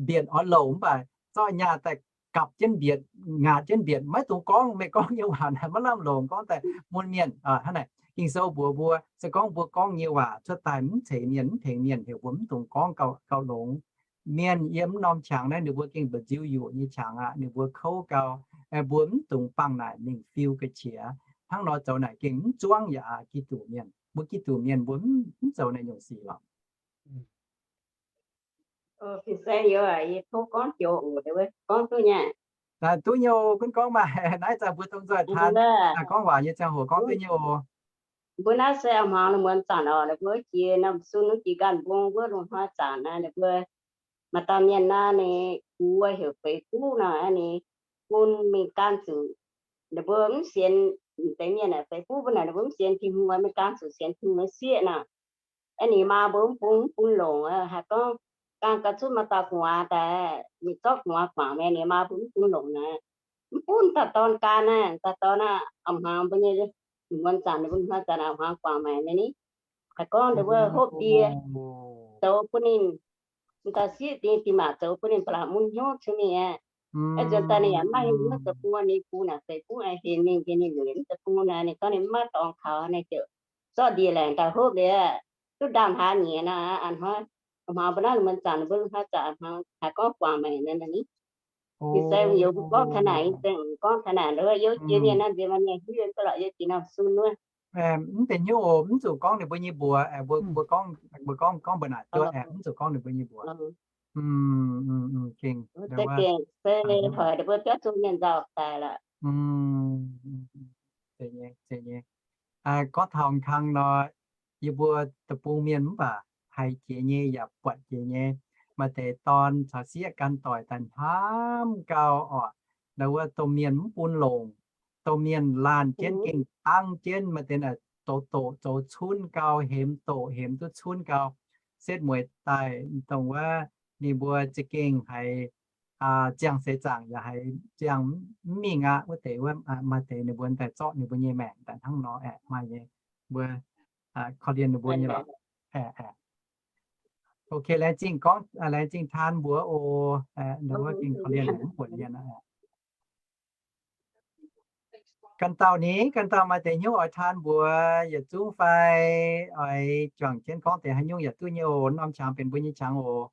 mbietc oix louc mv baac zorqv nyaah daaih gapv jienv mbietc, ngaatc jienv mbietc, maiv dungx gorngv. Meih gorngv nyei waac naaic maiv lamh longc, gorngv daaih mun mienh hnangv naaic. Ging-Sou mbuox mbuo, se gorngv mbuo gorngv nyei waac cuotv daaih mv ceix mienh, mv tengx mienh, heuc mbuo mv dungx gorngv gauh longx. Mienh yiem mv norm qangx naaiv ninh mbuo gengh mba'nziu yuqc nyei qangx aqv, ninh mbuo kouv gau. Mbuo mv dungx bangc naaic mingh fiu ga'qiex. Hnangv nor zoux naaic gengh mv zuangv yaac aqc Giduc mienh. Mbuo Giduc mienh mbuo mv zoux naaiv nyungc sic lorqc. Fin-saeng youz, yie tov gorngv joux oc, gorngv duqv nyei. Duqv nyei oc, gunv gorngv maaih naaiv zanc mbuo dongh nzoih taan gorngv waac nyei ziangh hoc gorngv duqv nyei oc. Mbuo naaiv se a'hmuangx lungh muonz zanc oc, ninh mbuo jiex norm sun wuov jiex ganh mbong wuov lungh hnoi zanc naaiv, ninh mbuo maaih dauh mienh naaiv ninh, gux heuc Feix Guv nor, ninh bun mingh gaanv zuqc ninh mbuo mv sienx, deix mienh aeqv, Feix Guv mbuo naaic ninh mbuo mv sienx Tin-Hungh, mingh gaanv zuqc sienx Tin-Hungh sieqv nor. Aeqv, ninh maa mbuo mv bun, mv bun longc, haiz gorngv gaanv gauh cuotv maaih dauh gu'nguaaz daaih, ninh zorqv gu'nguaaz guangc mi'aqv, ninh maa mbuo mv bun longc naaic. Mv bun dauh dorn gaanv naaiv, dauh dorn naaiv a'hmuangx mbuo nyei, muonz zanc ninh mbuo hnoi zanc a'hmuangx guangc maengc nyei ni. Haiz gorngv ninh mbuo hopv ndie zoux bun ninh, dauh sieqv dingh dinh maac zoux bun ninh ba'laqc mun hnyouv cin mingh aqv. Aeqv, nzuonx daaih ninh yaac maiv hingh maiv zoux bun ninh, bun naaic Feix Guv aengx hingh mingh njiec ninh liuz mv zoux bun naaic, ninh gorngv ninh mv maaih dorngx kaux, ninh ziouc zorqv ndie-laengc daaih hopv liuz, duqv ndaamv-hlaax nyieqc naaic, a'hnoi a'hmuangx mbuo naaiv muonz zanc ninh mbuo hnoi zanc a'hmuangx haiz gorngv guangc maengc naaic ni. Fin-saeng youz mbuo gorngv taux naaic, fin-saeng gorngv taux naaic, youv jiex mienh naaiv nziex maaih mienh hiuv duqv lorqc, yie jiex norm sun wuov. Mv deix hnyouv oc, mv zuqc gorngv ninh mbuo nyei mbuox, mbuo gorngv, mbuo gorngv, gorngv mbuo naaic duqv, mv zuqc gorngv ninh mbuo nyei mbuox. Gengh se hoic ninh mbuo biauv zungh mienh nzauh daaih lorqc. Gorngv taux kang nor, yie mbuo deic-bung mienh mv baac haiz jiex nyei yaac buatc jiex nyei. Maaih deix dorn caux sieqv gan doic daaih hnamv gau orqc, ndau wuov domh mienh mv bun longc, domh mienh laanh jienv gengh dangv jienv, maaih deix naaic zoux doqc zoux cunv gau, hemx doqc hemx duqv cunv gau, setv mueiz daaih dongh wuov ninh mbuo za'gengh haiz ziangh seix zaangc yaac haiz ziangh mv mingh aqv. Wuov deix wuov maaih deix ninh mbuo daaih zorqv ninh mbuo nyei maengc daaih hnangv nor aeqv, maaih nyei. Mbuo korv-lienh ninh mbuo nyei lorqc. Ok, laengz zingh gorngv, laengz zingh taan mbuox oc. Wuov gengh korv-lienh mv buonc mienh aqv. Ganh dauh ni, ganh dauh maaih deix hnyouv oix taan mbuox yietc zungv fai oix juangc jienv gorngv deix haaix nyungc yaac duqv nyei oc. Norm qangx benx mbuo nyei qangx oc.